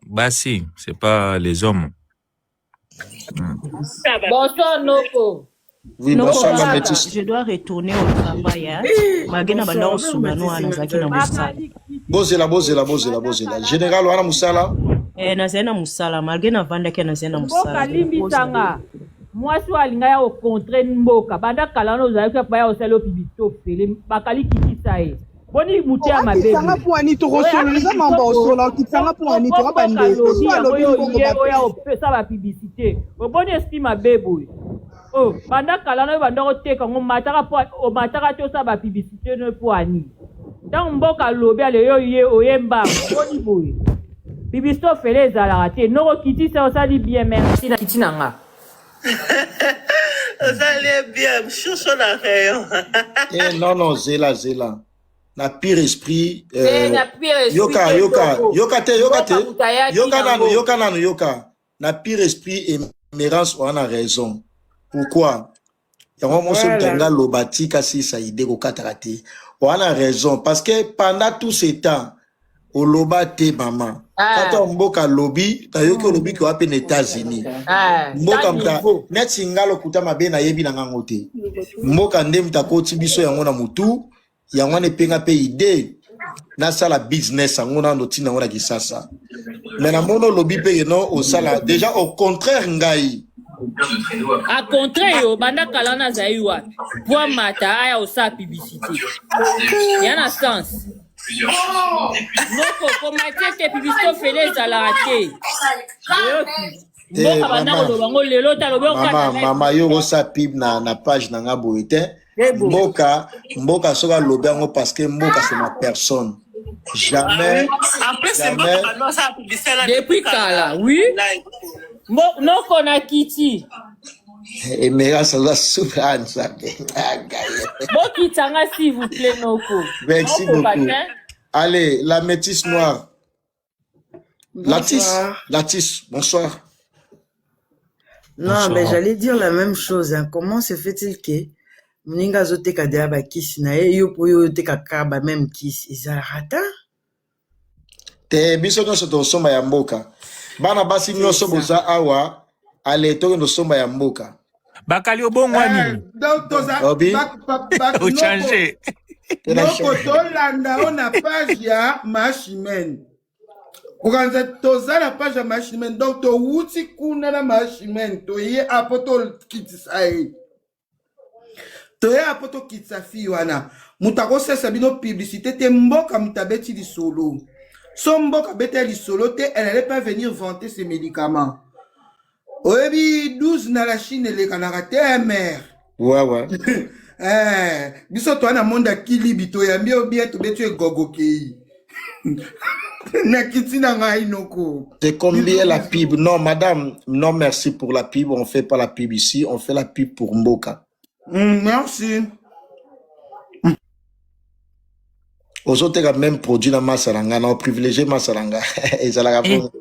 Bassi, c'est pas les hommes. Bonsoir Noko. Oui, Noko bonsoir ma Baka, métisse. je dois retourner au travail hein. Malgré na banda kosunga no wana nazalaki na mosala. Bozela bozela bozela bozela. Général wana musala. Eh, nazali na mosala malgré navandaki nazali na Mboka mosala. limbisanga. Mwasi oyo alinga ya kocontre mboka banda kala wana ozalaki apa ya kosala yo publicité ofele bakali kitisa ye boni motu ya mabe Okitanga mpo ani tokosolola eza mambo osola okitanga mpo ani toka bandeko so alobi mbongo ye oyo bapesa. opesa bapublicité oboni esprit mabe boye o banda kala wana oyo banda koteka yango omataka po omataka te osala bapublicité no mpo ani ntango mboka alobi ale yo ye oye mbango boni boye publicité ofele ezalaka te noko kitisa osali bien merci na kiti na nga. Ozali bien, chouchou na rayon. Eh non non zela zela. Na pire esprit Eh, na pire esprit yoka te yoka Togo. yoka te yoka te Mboka moto ayaki yoka nanu nango. yoka nanu yoka na pire esprit émérance on a raison. Pourquoi? Yango moso Voilà. mutanga loba tika sisa idée kokataka te. On a raison parce que pendant tout ce temps oloba te mama. Ah. Kata mboka lobi nayoki olobi ke wapi na États-Unis. Ah, Mboka ta muta niveau. neti nga lokuta mabe nayebi na ngango te. Mboka nde mutu akoti biso yango na mutu yango wana epenga mpe idée nasala business yango nano ntina yango na Kisasa. Mais namoni olobi mpe ke non osala déjà au contraire ngai. A contraire yo banda kala wana azali wapi po amata aya osala publicité ya na sens noko komatie te publicité ofele ezalaka te oyoki Te mboka banda mama koloba ngo lelo te alobi mama okata live mama yo osala pub na page na nga boye te. Mboka mboka soki alobi yango parce que mboka c'est ma personne. Jamais En plus, c'est jamais mboka bando asala publicité na depuis kala oui noko na kiti Emerance aza suka nzambe. bokitanga s'il vous plaît noko Merci okoka beaucoup. te. Allez, la métisse noire. Latis, Bonsoir. Latis, bonsoir. Non, mais Bonsoir. j'allais dire la même chose. Hein. Comment se fait-il que moninga azoteka deya bakisi na ye yo mpo oyo oteka kaka ba même kisi ezalaka ta? Te biso nyonso tosomba ya mboka. Bana basi C'est nyonso ça. boza awa, ale tokende osomba ya mboka. Bakali obongwani. Donc toza Obi, noko Ochange. te na noko tolanda o na page ya Machimene. Okanisa toza na page ya Machimene donc towuti kuna na Machimene toye apo tokitisa ye. Toya po tokitisa fille wana. Moto akosesa bino publicité te mboka moto abeti lisolo. So mboka abeta lisolo te, elle allait pas venir vanter ses médicaments. Oyebi 12 na la Chine elekanaka te mère. Ouais, ouais. Eh, biso toa na monde ya kilibi toyambi yo bien tobeti yo egogo kei. Nakiti na ngai noko. C'est combien la pub? Non, madame, non, merci pour la pub. On fait pas la pub ici, on fait la pub pour Mboka. Merci. Ozoteka même produit na masa na nga, na privilégié masa na nga. Ezalaka bongo.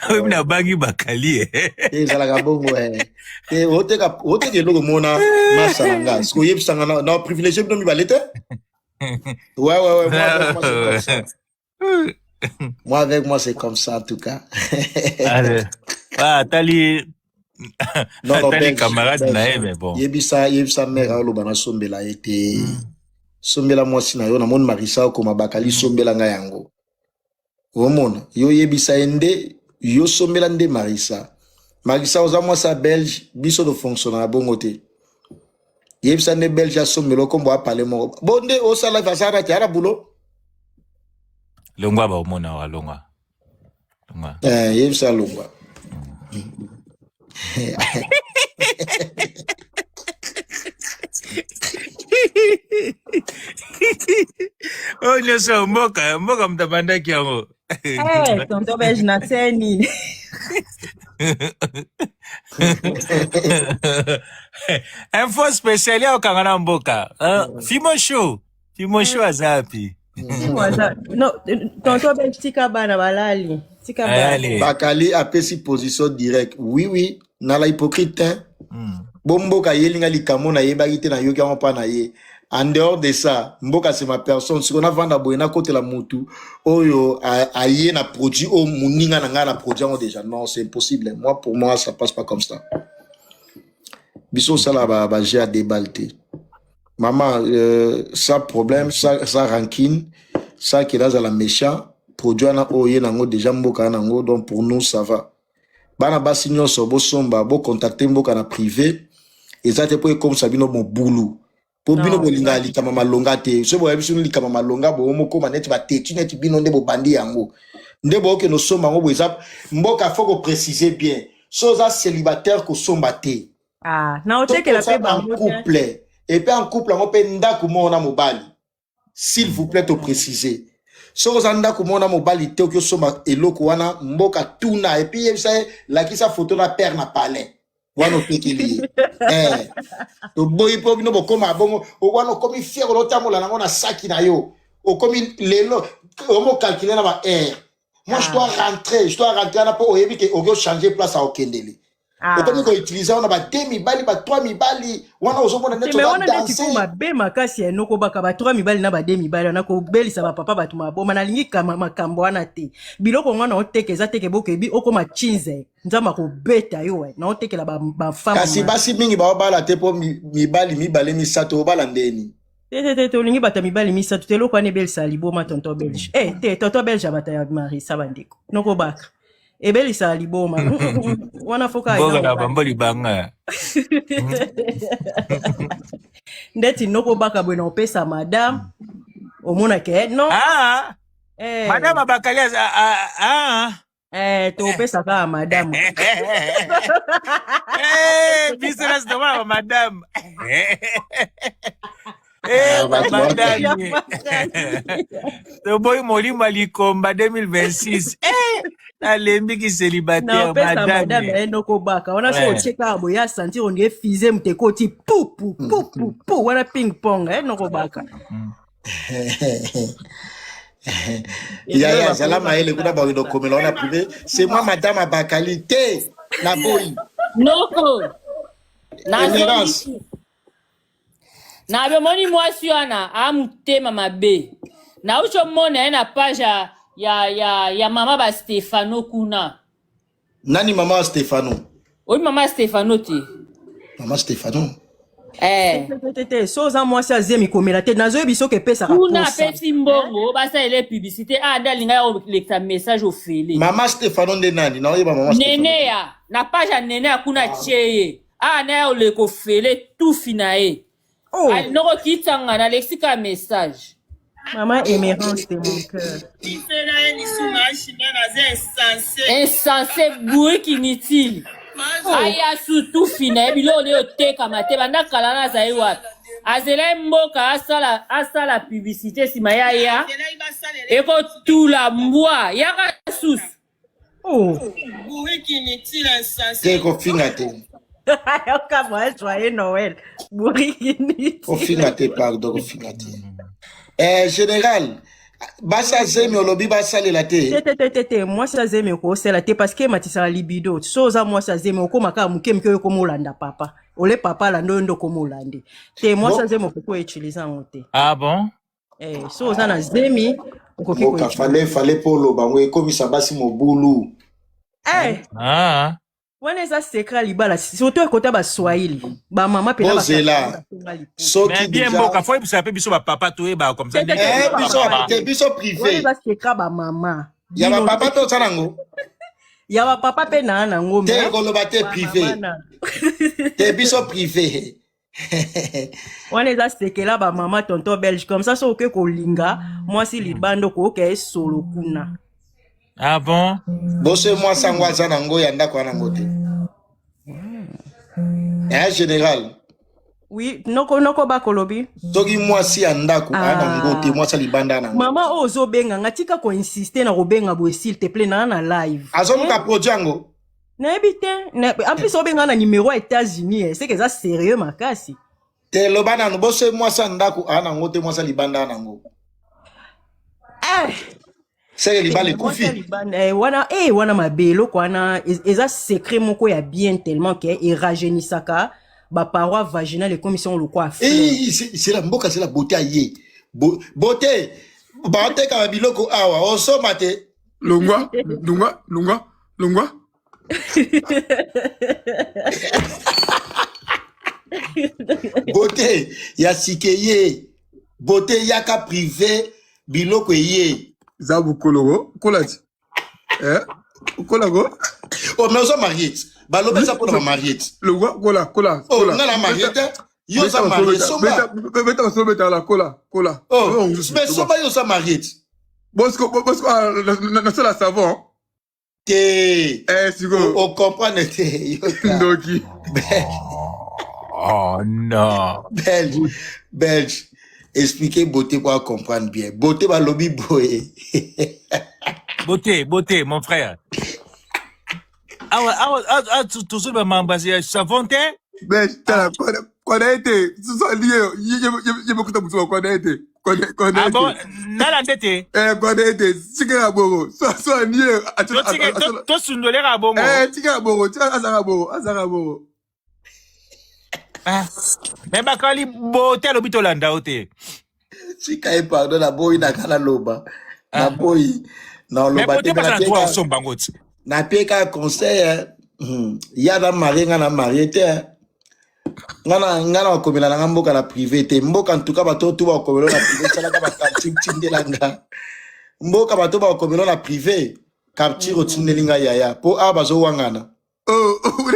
Oyebi nabangi bakali eh. Ezalaka bongo eh. Eh, oteka oteka eloko mona masa na nga. Siko oyebisa nga na, na privilégié bino mibale te? Ouais, moi avec moi c'est comme ça. Moi avec moi c'est comme ça en tout cas. Allez. Ah, atali Non, non, atali Belge, camarade na ye Belge. mais bon. Yebisa, yebisa mère aloba nasombela ye te. Sombela mwasi na yo, namoni Marisa okoma bakali sombela ngai yango. Omona, yo yebisa ye nde, yo sombela nde Marisa. Marisa oza mwasi ya Belge, biso to fonctionnaka bongo te. Yebisa nde Belge asombela okombo apale moko. Bo nde osala live asala te, ala boulot. Longwa ba omona wa longwa. Longwa. Eh, yebisa longwa. Oyo nyonso mboka mboka moto abandaki yango. Eh, tonton Belge na seni. Info spéciale ya okanga na mboka. Fimo show. Fimo show aza wapi? Fimo aza. Non, tonton Belge tika bana balali. Tika bana. Allez. Bakali apesi position direct. Oui, oui, nala hypocrite hein. Bomboka yelinga likambo nayebaki te nayoki yango mpa na ye. En dehors de ça, mboka c'est ma personne. Siko navanda boye nakotela mutu oyo aye na produit oyo moninga na ngai na produit yango déjà. Non, c'est impossible. Moi, pour moi, ça passe pas comme ça. Biso osala ba, ba jeu à déballe te. Maman, sans problème, sans rancune, sans qu'il azala méchant, produit wana oyo ye nango déjà mboka nango, donc pour nous ça va. Bana basi nyonso bosomba, bo contacter mboka na privé, eza te po ekomisa bino mobulu. Po bino bolinga likama malonga te. So boyebi biso likama malonga bo mokoma neti ba tetu neti bino nde bobandi yango. Nde boke no somba ngo bo eza mboka faut ko préciser bien. So oza célibataire ko somba te. Ah, na otekela Soki pe oza en bango te. couple, et puis en couple yango pe ndako moko na mobali. S'il vous plaît to préciser. Soki oza ndako moko na mobali te oki osomba eloko wana mboka tuna et puis yebisa ye lakisa photo na père na palais. Wana otekeli ye. Eh, toboyi mpo bino bokoma bongo wana okomi fier otambola nango na saki na yo. Okomi lelo omo calculer na ba air. Moi je dois rentrer, je dois rentrer wana mpo oyebi ke oki changer place ya okendeli. Okomi ko utiliser wana ba deux mibali ba trois mibali wana ozomona neti Mais oza wana neti danser. ko mabe makasi ya enoko baka ba trois mibali na ba deux mibali wana kobelisa ba papa bato maboma nalingi kama makambo wana te. Biloko ngwana oteka eza teke bokebi okoma chinze. Nzambe akobeta yo we. Na otekela ba ba femme. Kasi basi mingi baobala te mpo mibali mibale misato obala ndeni. Te te te te olingi bato ya mibali misato te eloko wana ebelisa liboma tonton Belge. Eh te tonton Belge abata ya Marisa bandeko. Noko baka. Ebelisa liboma. Wana foka Mboka na bango libanga. Ndeti noko baka boye na opesa madame omonake non. Ah. Eh. Madame abakali ah ah. Eh, topesa kaka madame. Eh, biso nyonso tomona ba madame. Eh, ba madame. Toboyi molimo ya likomba 2026. Eh, nalembi ki célibataire naopesa madame madame. ye noko baka wana so Ouais. otie kaka boye asentir ondire fize moto ekoti pupu pupu pu wana ping pong eh, noko baka. Yaya zala mayele kuna bakende komela wana privé. C'est moi madame Abakali te na boyi. Noko. Emerance. Na bomoni mwasi wana a motema mabe. Nauti omona ye na page ya mama ba Stefano kuna. Nani mama wa Stefano? Oyi mama Stefano te. Mama Stefano. Eh. Te, te, te, so oza mwasi azemi komela te nazoyebi soki epesaka Kuna posa. apesi mbongo basalela publicité ah nde alinga ya kolekisa message ofele. Mama Stefano nde nani? Naoyeba mama Stefano. Nene ya na page ya nene ya kuna tie ye. Ah nde ya oleka ofele tufi na ye. Oh. Ah, noko kitanga nalekisi ka message. Maman Emerance de mon cœur. Insensé, bourrique inutile. Aya surtout fina ye biloko nde otekama te banda kala na azali wapi azela ye mboka asala asala publicité nsima ya ya ekotula mbwa yaka susu Oh. Te kofinga te. Yoka moi joyeux Noël. Bourrique inutile. Kofinga te pardon kofinga te. Eh général, basi ya zemi olobi basalela te. Te te te te te mwasi ya zemi okosala te parce que ematisaka libido. So oza mwasi ya zemi okoma kaka moke moke oyo okoma olanda papa. Ole papa alanda oyo nde okoma olande. Te mwasi ya zemi okoki koutilize yango te. Ah bon? Eh, so oza na zemi okoki Mboka fale fale mpo oloba ngo ekomisa basi mobulu. Eh. Ah. Wana eza secret ya libala surtout ekota ba swahili ba mama pena Bozela. Soki Mais bien deja mboka faut yebisa pe biso ba papa toyeba comme ça Te, te, te, ndenge Eh, biso biso ba mama. te biso Wana privé. eza secret ba mama. Ya ba Bino papa to osala ngo. ya ba papa pe na nango Te mais koloba te ba privé. mama na Te biso privé. wana eza sekela ba mama tonton belge comme ça soki oke kolinga mwasi libanda okoyoka ye solo kuna. Ah bon? Boso mwasi yango aza nango ya ndako wana ngo te. Eh général. Oui, noko noko bakolobi. Soki mwasi ya ndako aya nango te, mwasi ya libanda aya nango. Mama oyo ozobenga nga tika ko insister na kobenga boye s'il te plaît na na live. Azoluka produit yango. Nayebi te. En plus obenga na numéro ya États-Unis, eh, c'est que eza sérieux makasi. Te loba nanu boso mwasi ya ndako aya nango te, mwasi ya libanda aya nango. Eh. Seke libala Mwasi ya ekufi. libanda eh, wana eh, wana mabe eloko wana eza secret moko ya bien tellement que erajeunisaka ba parois vaginales ekomisi yango lokola fleur. Eh, c'est la mboka, c'est la beauté aye. Beauté. Baoteka biloko awa, osomba te. Longwa, longwa, longwa, longwa. Beauté ya sike ye. Beauté yaka privé biloko eye. Za bukolo kola ti. Eh? Kola ko? Oh, mais oza marié. Balobi eza mpona ba marié. Longwa, kola, kola, Oh, kola. nga na marié te. Yo oza marié, somba. Beta basolo beta la kola, kola. Oh, mais somba yo oza marié. Bosco, bosco, ah, na sala savon. Te. Eh, siko. O comprendre te. Yoka. Ndoki. Oh non. Belge, Belge. Expliquez beauté pour comprendre bien. Beauté balobi boye. Beauté, beauté, mon frère. Awa, awa, awa, toujours ba mamba ya savon te. Belge, tala, kona ete, so lié, ye ye ye kuta mutu kona ete. Kona kona Ah ete. bon, nala ndete. Eh, kona ete, tika bongo. So so lié, To tika to to sundolera bongo. Eh, tika bongo, tika azaka bongo, azaka bongo. Ah. Mais bakali beauté alobi tolanda yo te. Tika ye pardon naboyi na kala loba. Naboyi. Na Mais loba te beauté mais baza na napie droit ka osomba yango ti. napie ka conseil eh. Ya na marié nga na marié te. eh. Nga na nga na bakomela na nga mboka na privé te. Mboka en tout cas bato tu bakomela na privé salaka ba capture tindela nga. Mboka bato bakomela na privé capture otindeli nga yaya po awa bazowangana. Oh, oh,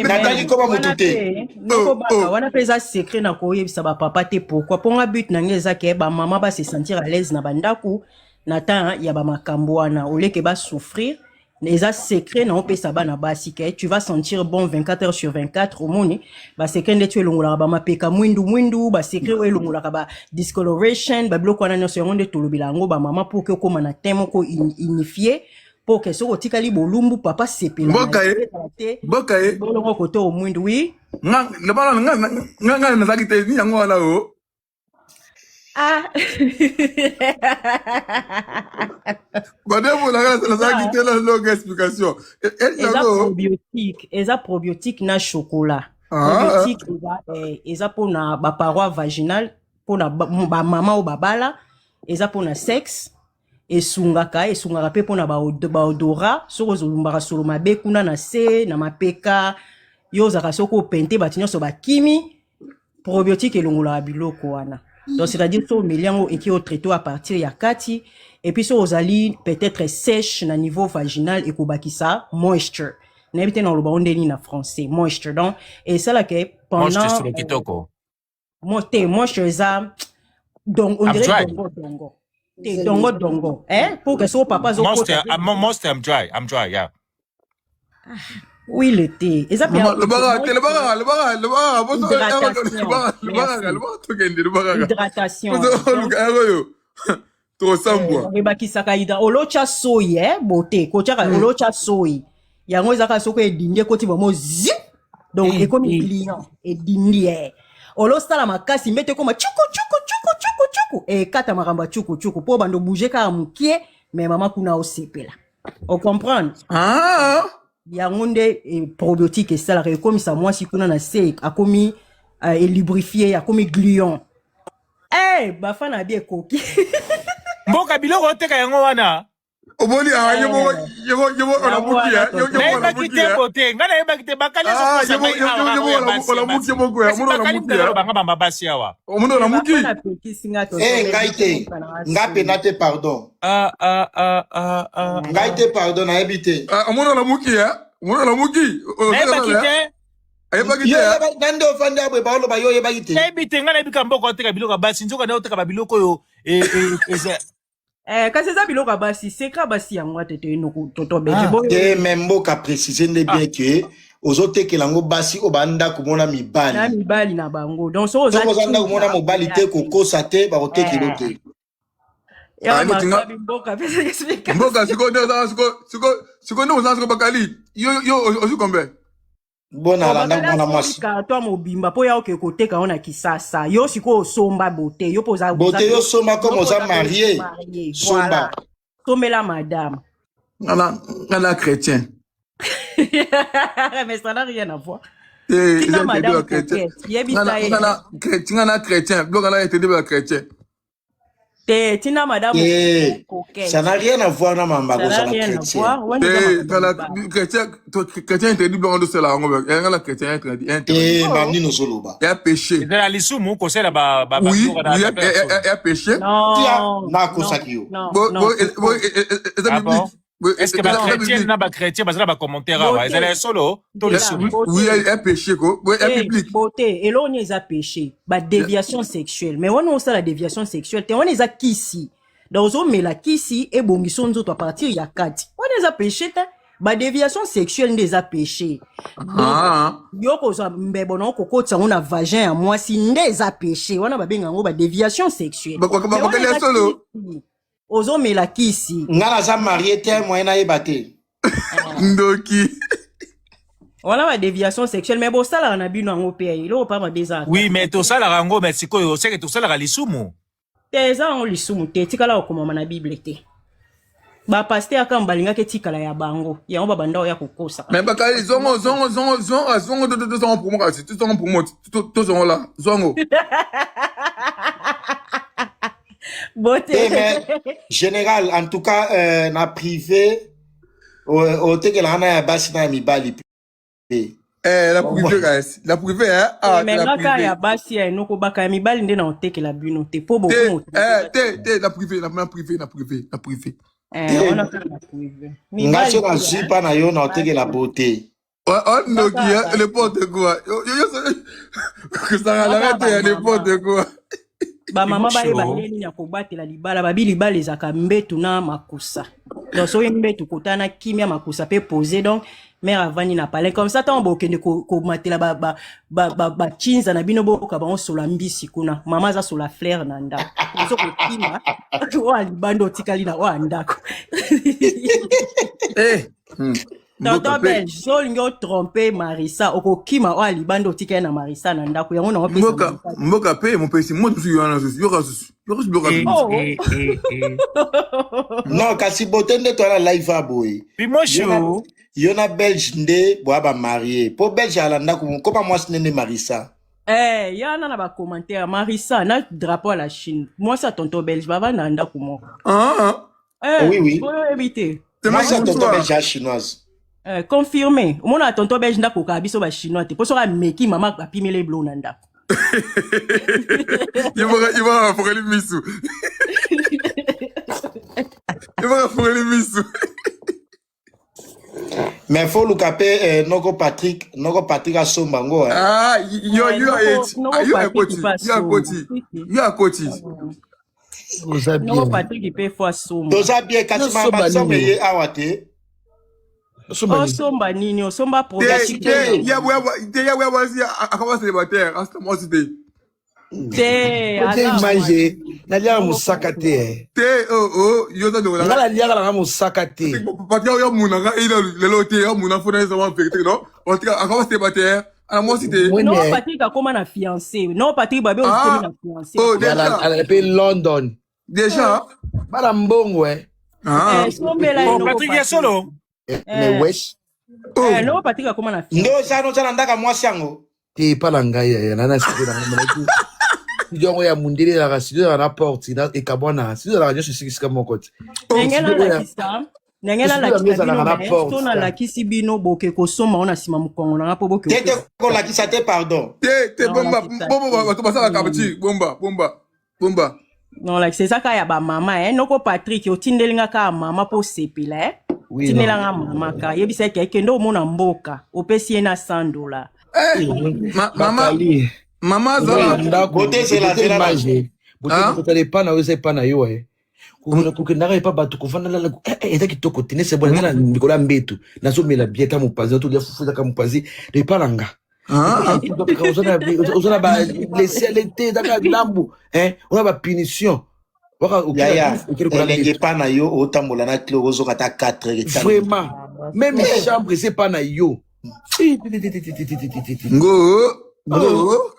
Natali koma wana mutu te. pe noko baka wana pe eza secret na koyebisa ba papa te pourquoi mpo nga but na nga eza ke ba mama ba se sentir à l'aise na bandako na temps ya ba makambo wana au lieu ke ba souffrir eza secret na opesa bana basi ke tu vas sentir bon 24 heures sur 24 omoni ba secret ndeti oyo elongolaka ba mapeka mwindu mwindu ba secret oyo elongolaka ba discoloration ba biloko wana nyonso yango nde tolobela yango ba mama pour ke okóma na teint moko unifié po ke soki otikali bolumbu papa sepela na Mboka yo ye, ezala te mboka ye. bolongo kote o mwindu oui Nga, nga, nga, nga, nga nazalaki te, ni yango wana o. ah Bade mona nga nazalaki te na longue explication. Eza Yango. probiotique eza probiotique na chocolat Ah. probiotique eza, eh, eza mpona baparoi vaginale mpona bamama oyo babala eza mpona sexe esungaka esungaka mpe mpona baodora soki ozolumbaka solo mabe kuna na se na mapeka yo ozalaka soki opente bato nyonso bakimi probiotique elongolaka biloko wana donc c'est-à-dire so omeli yango eki otraite à partir ya kati et puis so ozali peut-être sèche na niveau vaginal ekobakisa moisture nayebi te na oloba ngo nde nini na français moisture donc esalaka Moisture pendant solo kitoko. Mo te moisture eza donc on I'm dirait dry. dongo dongo. Te dongo dongo, hein? Pour que so papa zo Most, kota. most I'm dry. I'm dry, yeah. Oui, le thé. Eza pe Mama, lobaka te, lobaka, lobaka, lobaka, poso, Hydratation. lobaka, lobaka, Merci. lobaka, tokende, lobaka. Hydratation. Poso, Donc, oluka yango oyo. Tokosambwa. ebakisaka hydra olotya soyi eh, bote kotyaka olotya soyi yango ezaka soki edindi ekoti bango zi donc ekomi client edindi eh. Olosala makasi mbete ekoma cuku cuku cuku cuku cuku, ekata makambo ya cuku cuku mpo bando bouge kaka mokie, mais mama kuna osepela, ocomprendre? Ah! Yango nde probiotique esalaka, ekomisa mwasi kuna na se akomi elubrifie, akomi gluant. Bafana bi ekoki. Mboka biloko oteka yango wana. Omoni, ah, ye moko, ye moko, ye moko Yango olamuki, wana eh. Ye tonton. moko Nayebaki olamuki, te eh. bote. Ngai nayebaki te bakali Ah, ezokosa ye moko, ngai ye awa ye oyo ya moko basi ya olamuki basi. ye moko, eh. Kasi Omoni bakali olamuki, mpe eh. banga bamba basi awa. Omoni Te olamuki. bafana apekisi nga tonton Eh, ngai Belge te, mboka na nga soni. pena te, pardon. Ah, ah, ah, ah, ah. Ngai te, pardon, nayebi te. Ah, omoni olamuki, eh. Omoni olamuki. Nayebaki te. Ayebaki Yo te, eh. oyeba- na nde ofandi abwe baoloba yo oyebaki te. Nayebi te, ngai nayebi ka mboka oteka biloko ya basi, nzoka nde oteka babiloko oyo eza Kasi eza biloko ya basi, sekra basi yango ate te enoko tonton Belge Ah. boyo. Te, me mboka précise nde bien ke ozotekela yango basi oyo bandako mona Na mibali. mibali na bango, donc soki oza Soki oza ndako mona tinga mobali oya te, te. kokosa te, bakotekela yo te. Ya Ah, neti nga masabi mboka pesa explication. Mboka sikoyo nde oza sikoyo, sikoyo, sikoyo nde oza sikoyo bakali. Yo, yo, ozwi combien? Bona alanda Bakali komona asombi mwasi. carton mobimba mpo ya oke koteka yango na Kisasa. Yo sikoyo osomba bote, yo mpo oza Bote yo somba yo comme mpo oza oza marié. marié. Somba. Voilà. Sombela madame. Nga na chrétien. Mais ça n'a rien à voir. Eh, eza Tina interdit madame ba chrétien. coquette, Nga yebisa na, ye. nga na chrétien, nga na chrétien. Biloko na interdit ba chrétien. Te tina madame Te, coquette. ça n'a rien à voir na mamba Ça n'a kozala rien à chrétien. voir. Wana eza Eh, makambo nga na mibali. chrétien, chrétien interdit biloko ndo sela yango ba. Eh, nga na chrétien interdit, interdit. Te, Oh. mamnini ozoloba. Ya péché. Ezala lisumu kosala ba ba Oui, biloko na oui, ya, na personne. ya, ya péché. Tia, Non, non, nakosaki yo. non, Bo, non, bo, c'est bo, faux. eza Ah bon? biblique. Bo, Est-ce que eza ba eza chrétien biblique. na ba chrétien bazala ba commentaire awa? Ezala ya Beauté, solo to Zela, lisumu? Oui, beauté. ya péché ko. Bo, ya Eh, biblique. beauté, eloko nini eza péché? Ba déviation sexuelle. Mais wana osala déviation sexuelle te, wana eza kisi. Donc ozomela kisi ebongisa nzoto à partir ya kati. Wana eza péché te. Ba déviation sexuelle nde eza péché. Donc Ah. yo kozwa mbebo na okokotisa yango na vagin ya mwasi nde eza péché. Wana babenga yango ba déviation sexuelle. Ba Mais wana bakali ya eza solo. kisi. Ozomela kisi. Nga naza marié te, moyen nayeba te. Ndoki. Wana ba déviation sexuelle, mais bosalaka na bino yango mpe eloko pa mabe ezalaka. Oui, mais tosalaka yango, mais sikoyo oseke tosalaka lisumu. Te, eza yango lisumu te, etikala kokomama na Bible te. Bapaster kaka balingaki etikala ya bango, yango babanda oya kokosa. Mais bakali zongo zongo zongo zongo zongo to to zongo promo kasi to zongo promo to to zongo la zongo. Bote. Te, mais général, en tout cas, na privé, otekelaka na ya basi na ya mibali mpe. Eh, la privé kasi. La privé hein. Ah, Me la nga kaka ya privé. basi ya enoko baka ya mibali nde na otekela bino te mpo Te bokomo. eh te te la privé, la la privé, la privé, la privé. Te, Wana kaka na privé. nga Mibali so te nazwi mpa na yo na otekela basi bote. Oh, oh ndoki kaka hein, basi n'importe quoi. Yo yo yo kusanga la kaka rate ya bamama n'importe quoi. Bamama bayeba Sure. ndenge nini ya kobatela libala. Babi libala ezalaka mbetu na makusa, donc soki mbetu kotana na kimia, makusa mpe pose, donc mare avandi na palais comme ça. Ntango bokende komatela bachinza na bino, boyoka bango sola mbisi kuna, mama aza sola flaire na ndako, ozo kokima oyo ya libanda, otikali na oyo ya ndako. Eh. Mboka Tonton pe. Belge, so olingi otrompe Marisa, okokima oyo ya libanda, otikali na Marisa na ndako. Yango na opesa Mboka Marisa. Mboka pe mopesi moto susu yana susu yoka susu. Yoka susu yoka Eh, susu. Oh. eh, eh, eh. Non, kasi bote nde toala live a boye. Yo na, Pimoshu. yo na Belge nde boya bamarie. Po Belge ala ndako, koma mwasi nde nde Marisa. Eh, yana na bacommentaire Marisa na drapeau ya la Chine, mwasi ya tonton Belge bavanda na ndako moko. Ah ah. Eh, Oui, oui. oyo oyebi te. C'est Mwasi ma ya tonton histoire. Belge ya chinoise. Eh, confirmé, omona tonton Belge ndako okaka biso bachinois te, mpo soki ameki mama apimeli eblo na ndako. Il va afongoli misu. Il va afongoli misu. Mais faut luka pe eh, noko Patrick, noko Patrick asomba ngo eh. Ah, yo Eh, yo noko ayeti. noko Ah, yo Patrick akoti. mpe Yo asomba. akoti. Sisi. Yo akoti. Oza Noko bien. Patrick mpe fo asomba. Toza bien kasi ma Nasomba basomba nini? ye awa te. Nasomba nini? Osomba nini? Osomba Te probiotique te nini? ya ya te ya ya wasi akaba célibataire. Asta moi te. Te Bote aza image mwasi. naliaka Noko mosaka te Patrick. eh. Te oh oh yo za Nga ndongo naliaka nanga mosaka te. Patrick yo muna nga ila lelo te yo muna fona eza wa vérité non. Patrick akaba célibataire. Ana moi te. Noko Mwene Patrick akoma na fiancé. Noko Patrick babe okomi Ah na fiancé. oh Akoma na déjà alala mpe London. déjà. Bana mbongo eh. Ah Eh, sombela ye Oh, noko Patrick ya Patrick. solo. Eh, mais Eh, wesh oh eh, noko Patrick akoma na Nde fiancé. oza noza na ndaka mwasi yango. te epa na ngai yaya na na studio na ngai monaki studio yango ya mundele ezalaka studio ezalaka na porte na ekabwana studio ezalaka nyonso esika esika moko te oh Ndenge studio oyo nalakisa ndenge studio yango nalakisa bino ezalaka na me so porte ta nalakisi bino boke kosomba ngo na nsima mokongo nanga mpo boke Te te kopesa kolakisa te pardon. te te bomba nalakisa bomba te bato basalaka petit bomba bomba bomba. nalakisa eza kaka ya bamama e noko Patrik otindeli nga kaka mama mpo osepela e oui otindela non nga mama kaka yebisa eke ekende omona mboka opesi ye na 100 dollar Eh ma mama bakali mama oza na zala ndako Bote zela bote zela na. image bote ah kotala epa na yo eza epa na yo eh. Kokendaka epa bato kovanda lala eh, eh, eza kitoko te nese bona eza na likolo ya mbeto nazomela bien ta mopanzi natolia fufu ezaka mopanzi epa na nga ah oza na ba laisser-aller te ezaka ndambu eh, oza na bapunition waka okela Yaya, okeli kola elenge mbeto pa na yo otambola na clé ozoka ata 4 heures etali. vraiment même Eh, chambre eza epa na yo Eh, te, te, te, te, te, te, te, te, te, te. ngo ngo ngo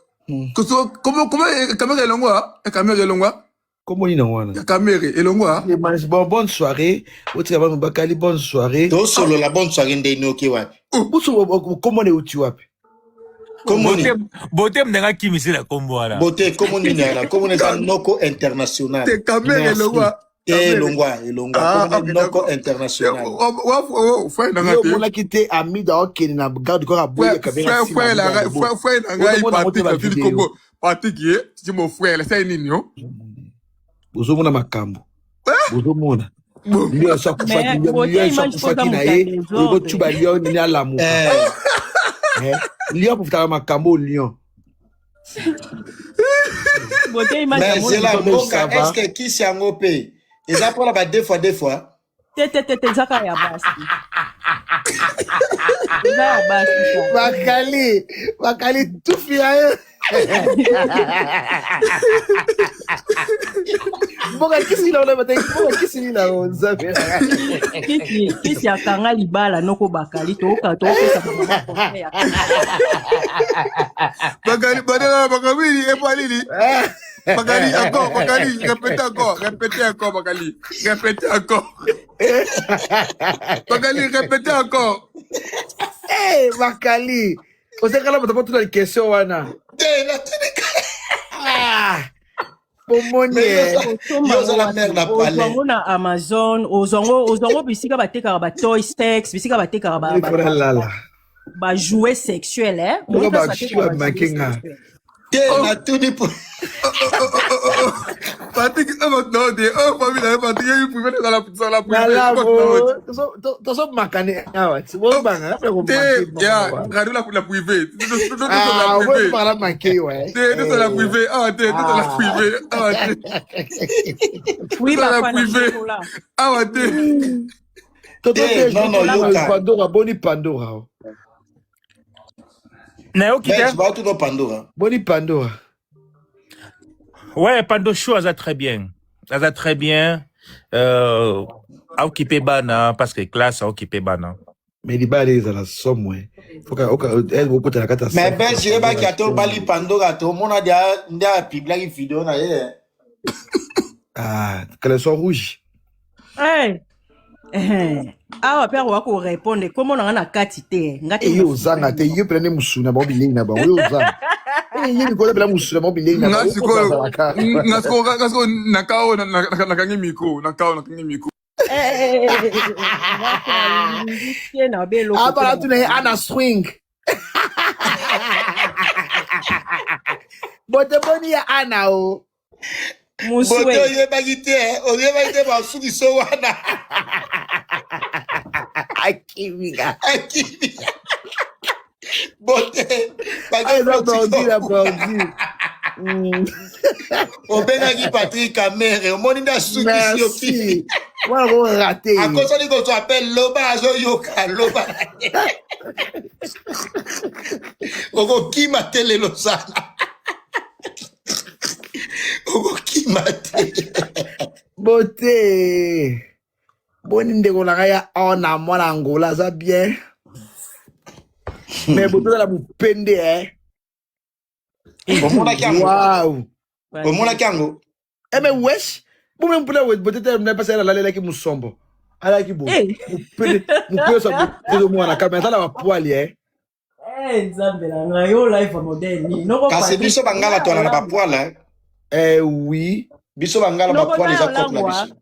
koso comment comment kamera elongwa kamera elongwa kombo nini yango wana ya kamera elongwa Bon, bonne soirée otika bano bakali bonne soirée tosolola bonne soirée ndeni oke wapi? buso kombo na euti wapi Kombo Bote nini? bote mnanga kimisela kombo wana. Bote kombo nini yana? Kombo eza noko international. te kamera merci elongwa Te kamera elongwa elongwa ah kombo ok noko d'accord international. wa frère nanga yo te omonaki te amida okende na garde corps aboyi frère kamera frère nsima frère amida ya la loboko frère frère na ngai ozomona yango te Patrick atili bavideo kombo Patrick ye c'est mon frère c'est nini yo bozomona makambo bozomona bon lion so akufaki mais lion bote lion so image mpo oza akufaki na moto ya ye desordre okotuba lion nini alamuka Eh, Eh, lion akufutaka makambo oyo lion bote image mais amoni zela Tonton Belge, mboka ça va est-ce que kisi yango pe eza mpona ba deux fois deux fois? te te te te eza kaka ya basi eza ya basi kaka bakali bakali tufi ya ye mboka kisi nini yango mboka kisi nini yango nzambe kisi kisi akanga libala noko bakali tooka toopesa bamama conseil ya kisi bakali badala bakabili epalili Bakali encore Bakali répétez encore répétez encore Bakali répétez encore Bakali répétez encore Eh, bakali ozakala bato batuna question wana Te natuni Ah, bomoni mais eh. osomba yo yango ozala wapi mare na ozwa palais. yango na amazon ozwa yango ozwa yango bisika batekaka batoy sex bisika batekaka ba, ba, likolo ba, lala ba jouet sexuel eh? moko omoni place bashi batekaka ba jouet bamake nga sexuel Te oh natuni po oh oh oh oh oh Patrick oh non te oh famille na Patrick il privé dans la dans la privé nalabo oh tozomakane awa ti oh bobanga ape te komake ya bango radio la la privé tout tout la ah privé obomaka make yo eh. te tout la privé ah te tout la privé ah te oui tout la bakwa na privé chocolat ah te toto te belge non non chocolat yoka pandora boni pandora o. Nayoki te. Belge baotuna Pandora. boni pandora Ouais, Pando Show aza très bien. Aza très bien. Euh, a occupé bana parce que classe a occupé bana. mais libala ezala somo eh. Foka okota na kati ya Mais salle Belge yebaki ate obali Pandora te omona nde apiblaki video na ye. ah caleçon rouge hey. Eh, awa mpe akoka korépondre kombo na nga na kati te nga te Eh, yo moto ozanga afungoli te yo mpena nde mosuni na bango bilei na bango yo ozanga Eh, ye likolo mpena mosuni na bango bilei na nga bango sikoyo ozalaka nga sikoyo nga sikoyo na kao nakangi micro na kao nakangi micro nalingi te na be eloko te abala na tuna ye makolo ana swing bote boni ya ana o Bote moswe oyebaki te eh, oyebaki te basuki so wana. Akimi nga. Akimi bote. Ah, eza bordi na bordi. Obengaki Patrik Kamere, omoni nde asukisi yo kimi. Merci. Wana ko rate ye. Akosani kozwa appel, loba azoyoka, loba. Okokima te lelo sana. Okokima te. Bote. Boni ndeko na ngai ya ona mwana Angola aza bien. Mais bote ozala mopende eh. Omonaki yango? Wow. Omonaki yango? Eh mais wesh, bombe mpona we bote te na pasa alalelaki musombo. Alaki bo. Eh. Mopende, mopende sa bote mwana kama atala ba poil eh. Eh, Nzambe na ngai, oyo live ya modèle nini? Noko Kasi Patrick, biso bangala oza toala na olangwa. bapoile, eh. Eh oui. Biso bangala Noko bapoile oza eza cope na olangwa. biso.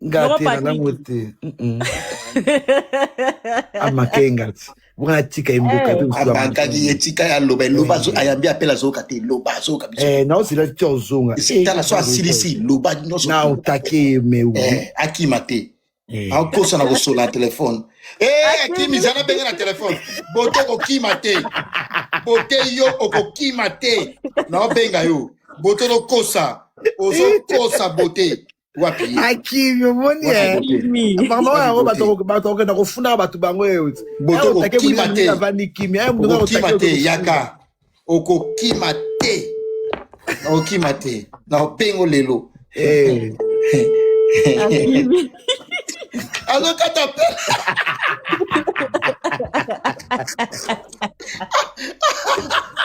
Nga Noko te na lango Patrick. te. Amakenga ti. Bwana tika imboka Eh. te usuwa Abakaki ye tika ya loba eloba ayambi apela azoyoka te, loba azoyoka biso. Eh na osila ti ozonga. Eh Tala so asilisi loba nyonso. Na otake mais oui. Eh, akima te. Eh. Akosa na kosola na telefone. Eh, akimi zana benge na telefone. Bote okokima te. Bote yo okokima te. Na obenga yo. Bote ozokosa. Ozokosa bote. Wapi ye? Akimi omoni Wapi eh. bote? Kimi. Makambo Wapi yango bote? bato bakokenda kofundaka bato bango eyo. Bote Eh otake okokima moninga te. avandi kimia. Eh moninga Okokima otake te, okofunda. yaka. Okokima te. Okokima te. Na obengo lelo. Eh. Akimi. Azokata pe.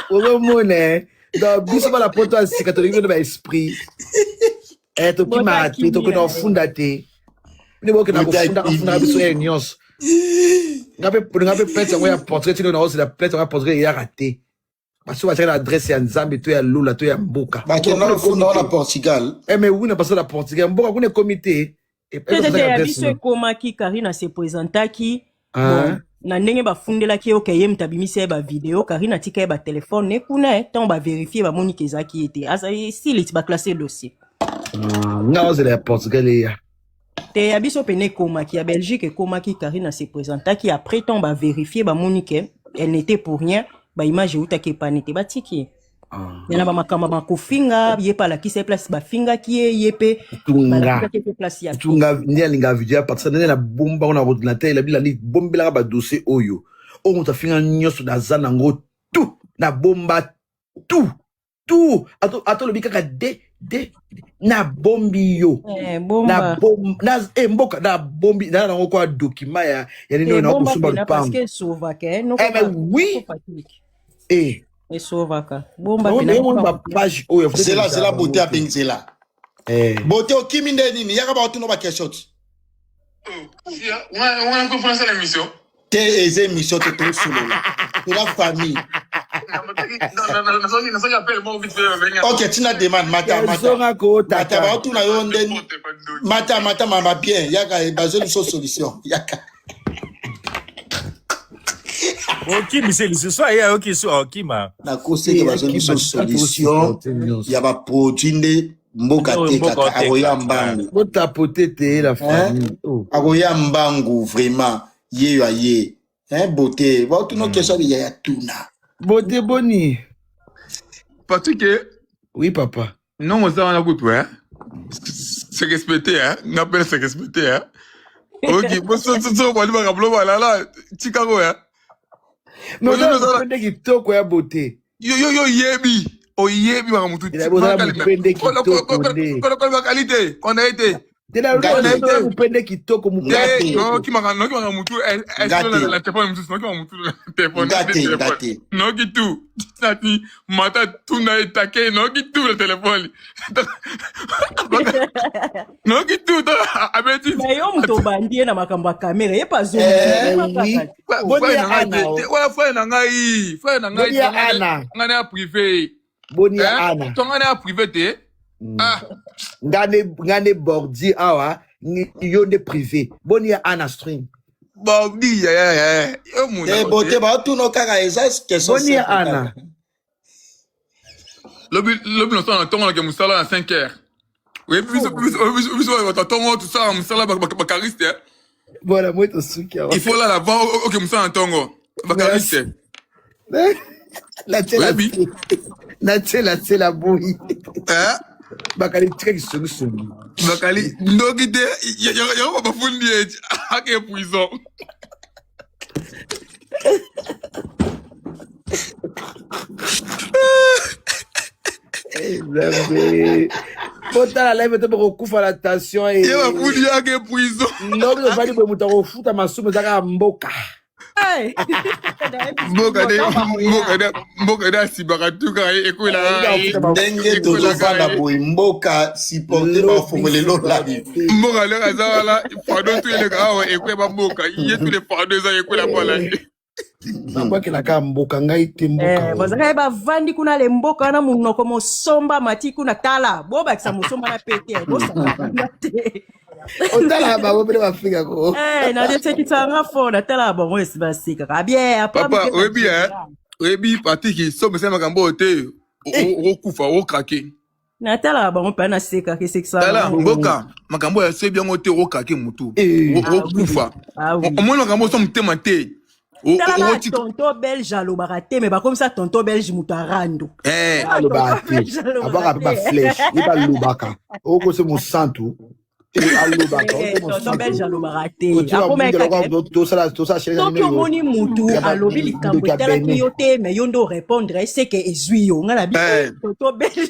Ozomona eh. Donc biso bana poto ya sika tolingi bino ba esprit. Eh Bote tokimaka te, akimi tokenda na ye. kofunda te. Bino bokenda Bote kofunda kofundaka biso akimi. ye nyonso. Nga mpe plainte yango ya portrait tino na osela plainte yango ya portrait eyaka te. Baso batiaka na adresse ya Nzambe to ya Lula to ya mboka. Mboka Bakenda kuna kofunda ekomi wana te. Portugal. Eh mais oui na pasala Portugal mboka kuna ekomi te. Te te te, Epesaka ya adresse biso no. ekomaki, Karine ase présentaki. Bon, Hein? na ndenge bafundelaki ye oke ye moto abimisi ye bavideo, Karine atika ye batelefone ne kuna, eh, ntango baverifie bamoni ke ezalaki ye te. Azali siliti baklasse dossier. Ah, nga ozela ya Portugal eya. Te, ya biso pene ekomaki, ya Belgique ekomaki, Karine ase présentaki. Après ntango baverifie bamoni ke elle n'était pour rien, baimage eutaki epani te, batiki ye. Ah. Ya na bamakambo makofinga ye mpe alakisa ye place bafingaki ye, ye mpe Tunga. balakisaki ye mpe place ya Tunga nde alinga video ya partir nde na bomba na ordinateur elabi landi bombelaka ba dossier oyo. Oyo moto afinga nyonso naza nango tout na bomba tout tout ato atolobi kaka de de na bombi yo eh, na bomba bom na eh, mboka na bombi na nango kwa document ya ya nini te oyo na bomba kosomba pena parce lupango que esovaka eh, noko eh mais ba oui noko Patrick eh esovaka bomba nango pena ndenge noko moni ba ba page oyo peut-être Zela ezala zela bango bote te abengi zela. eh Bote okimi nde nini? Yaka ba otuna ba question. wana kofuna l'émission. Te eza émission te tosolola. Tola famille. Nasoki appel moko vite fait babenga. Ok, tina demande mata mata. ezonga ko Mata tata baotuna yo nde mata mata mama bien yaka bazoli biso solution yaka. Okimisa lisusu aye ayoki so akima. Nakoseke eh bazoli akima biso solution tosuporte nyonso ya baproduit nde mboka Nde oyo mboka tekaka oteka. akoya mbangu. botapote te la Hein? famille oh Akoya mbangu vraiment ye yo aye. Hein beauté. Baotuna question ya ya tuna. bote boni Patrick, oui papa non, oza wana kutu, hein. Se respecter, hein. Nga mpe se respecter, hein. Ok, bo so so so bali makambo balala tikako, hein. mais Oyo ozala ozala mopende kitoko ya bote yo yo yo yebi oyebi makambo tu elabi ozala mopende kitoko nde bakali te kona ye te te na Nga kona te. ye ozala te mopende kitoko mopende Nga te te. kitoko nokimaka nokimaka mutu Nga te. na telefone mosusu nokimaka mutu na telefone Nga nde te nga telefone te. noki tu nati mata tuna etake noki tu na telefone noki tu abeti Mais yo moto obandi ye na makambo ya kamera, ye mpe azongisi Eh, Eh ye oui kaka te. Oh. boni frère ya na ngai ana te o wana frère na ngai frère na ngai boni ya tongana ana ngana ya privé boni ya hein ana tongana ya privé te ah nga nde bordi awa yo nde privé boni ya ana string Bordi ya ya ya yo Te monako beauté te baotuna kaka eza question boni ya simple ana kaka. Lobi lobi nasala na ntongo nake mosala na 5 heures oyebi biso Oh. biso biso biso bato ya ntongo tosala mosala bakariste. Voilà, moi tosuki awa. Il faut lala avant oke mosala na ntongo. Bakali te. Natiela Oyebi? natiela tiela boyi. Eh? Bakali tika kisongisongi. Bakali ndoki te yango bafundi ye ake prison. Nzambe. Botala live te bokokufa na tension ye bafundi ye ake prison. Lobi tofandi boye moto akofuta masumu eza kaka mboka. Mboka nde mboka nde mboka nde asibaka tuka ye ekwelaka ye. Ndenge tozofanda boye mboka supporte bafongole lo live. Mboka ndenge aza wana fardeau tu eleka awa ekwela mboka ye tu le fardeau eza ekwela mpo ye. Babwakelaka mboka ngai te mboka. Eh, bazalaka ye bavandi kuna le mboka wana monoko mosomba mati kuna tala bobakisa mosomba na pete bosakana te. Otalaka bango mpe bafika ko. Eh, nadesekisaka nga fo natalaka bango esi basekaka bien. Papa oyebi eh, oyebi Patrick somo esala makambo oyo te okokufa okokrake. Natalaka bango mpe nasekaka esekisaka. Tala mboka makambo oyo asebi yango te okokrake motu okokufa. Omoni makambo oso motema te. Tala na tonton belge alobaka te me bakomisa tonton belge moto arando. Alobaka te, abwaka mpe baflèche ye balobaka okose mosantu alobaka. Tonton belge alobaka te, soki omoni mutu alobi likambo etalaki yo te me yo nde orépondre seke ezwi yo nga na biso tonton belge.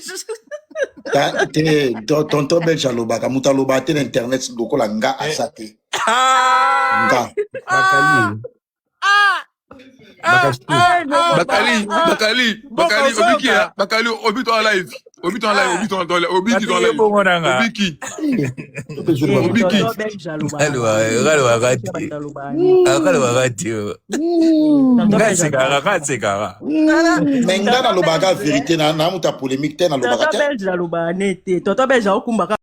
Te, tonton belge alobaka, moto alobaka te na internet lokola nga aza te. Nga Bakali, Bakali, Bakali, obiki, Bakali, obi to live, obi to live, obi to live, obiki to live, obiki, obiki. Mais nga nalobaka vérité na moto ya polémique te, nalobaka te. Tonton belge alobaka ne te, tonton belge aokumbaka.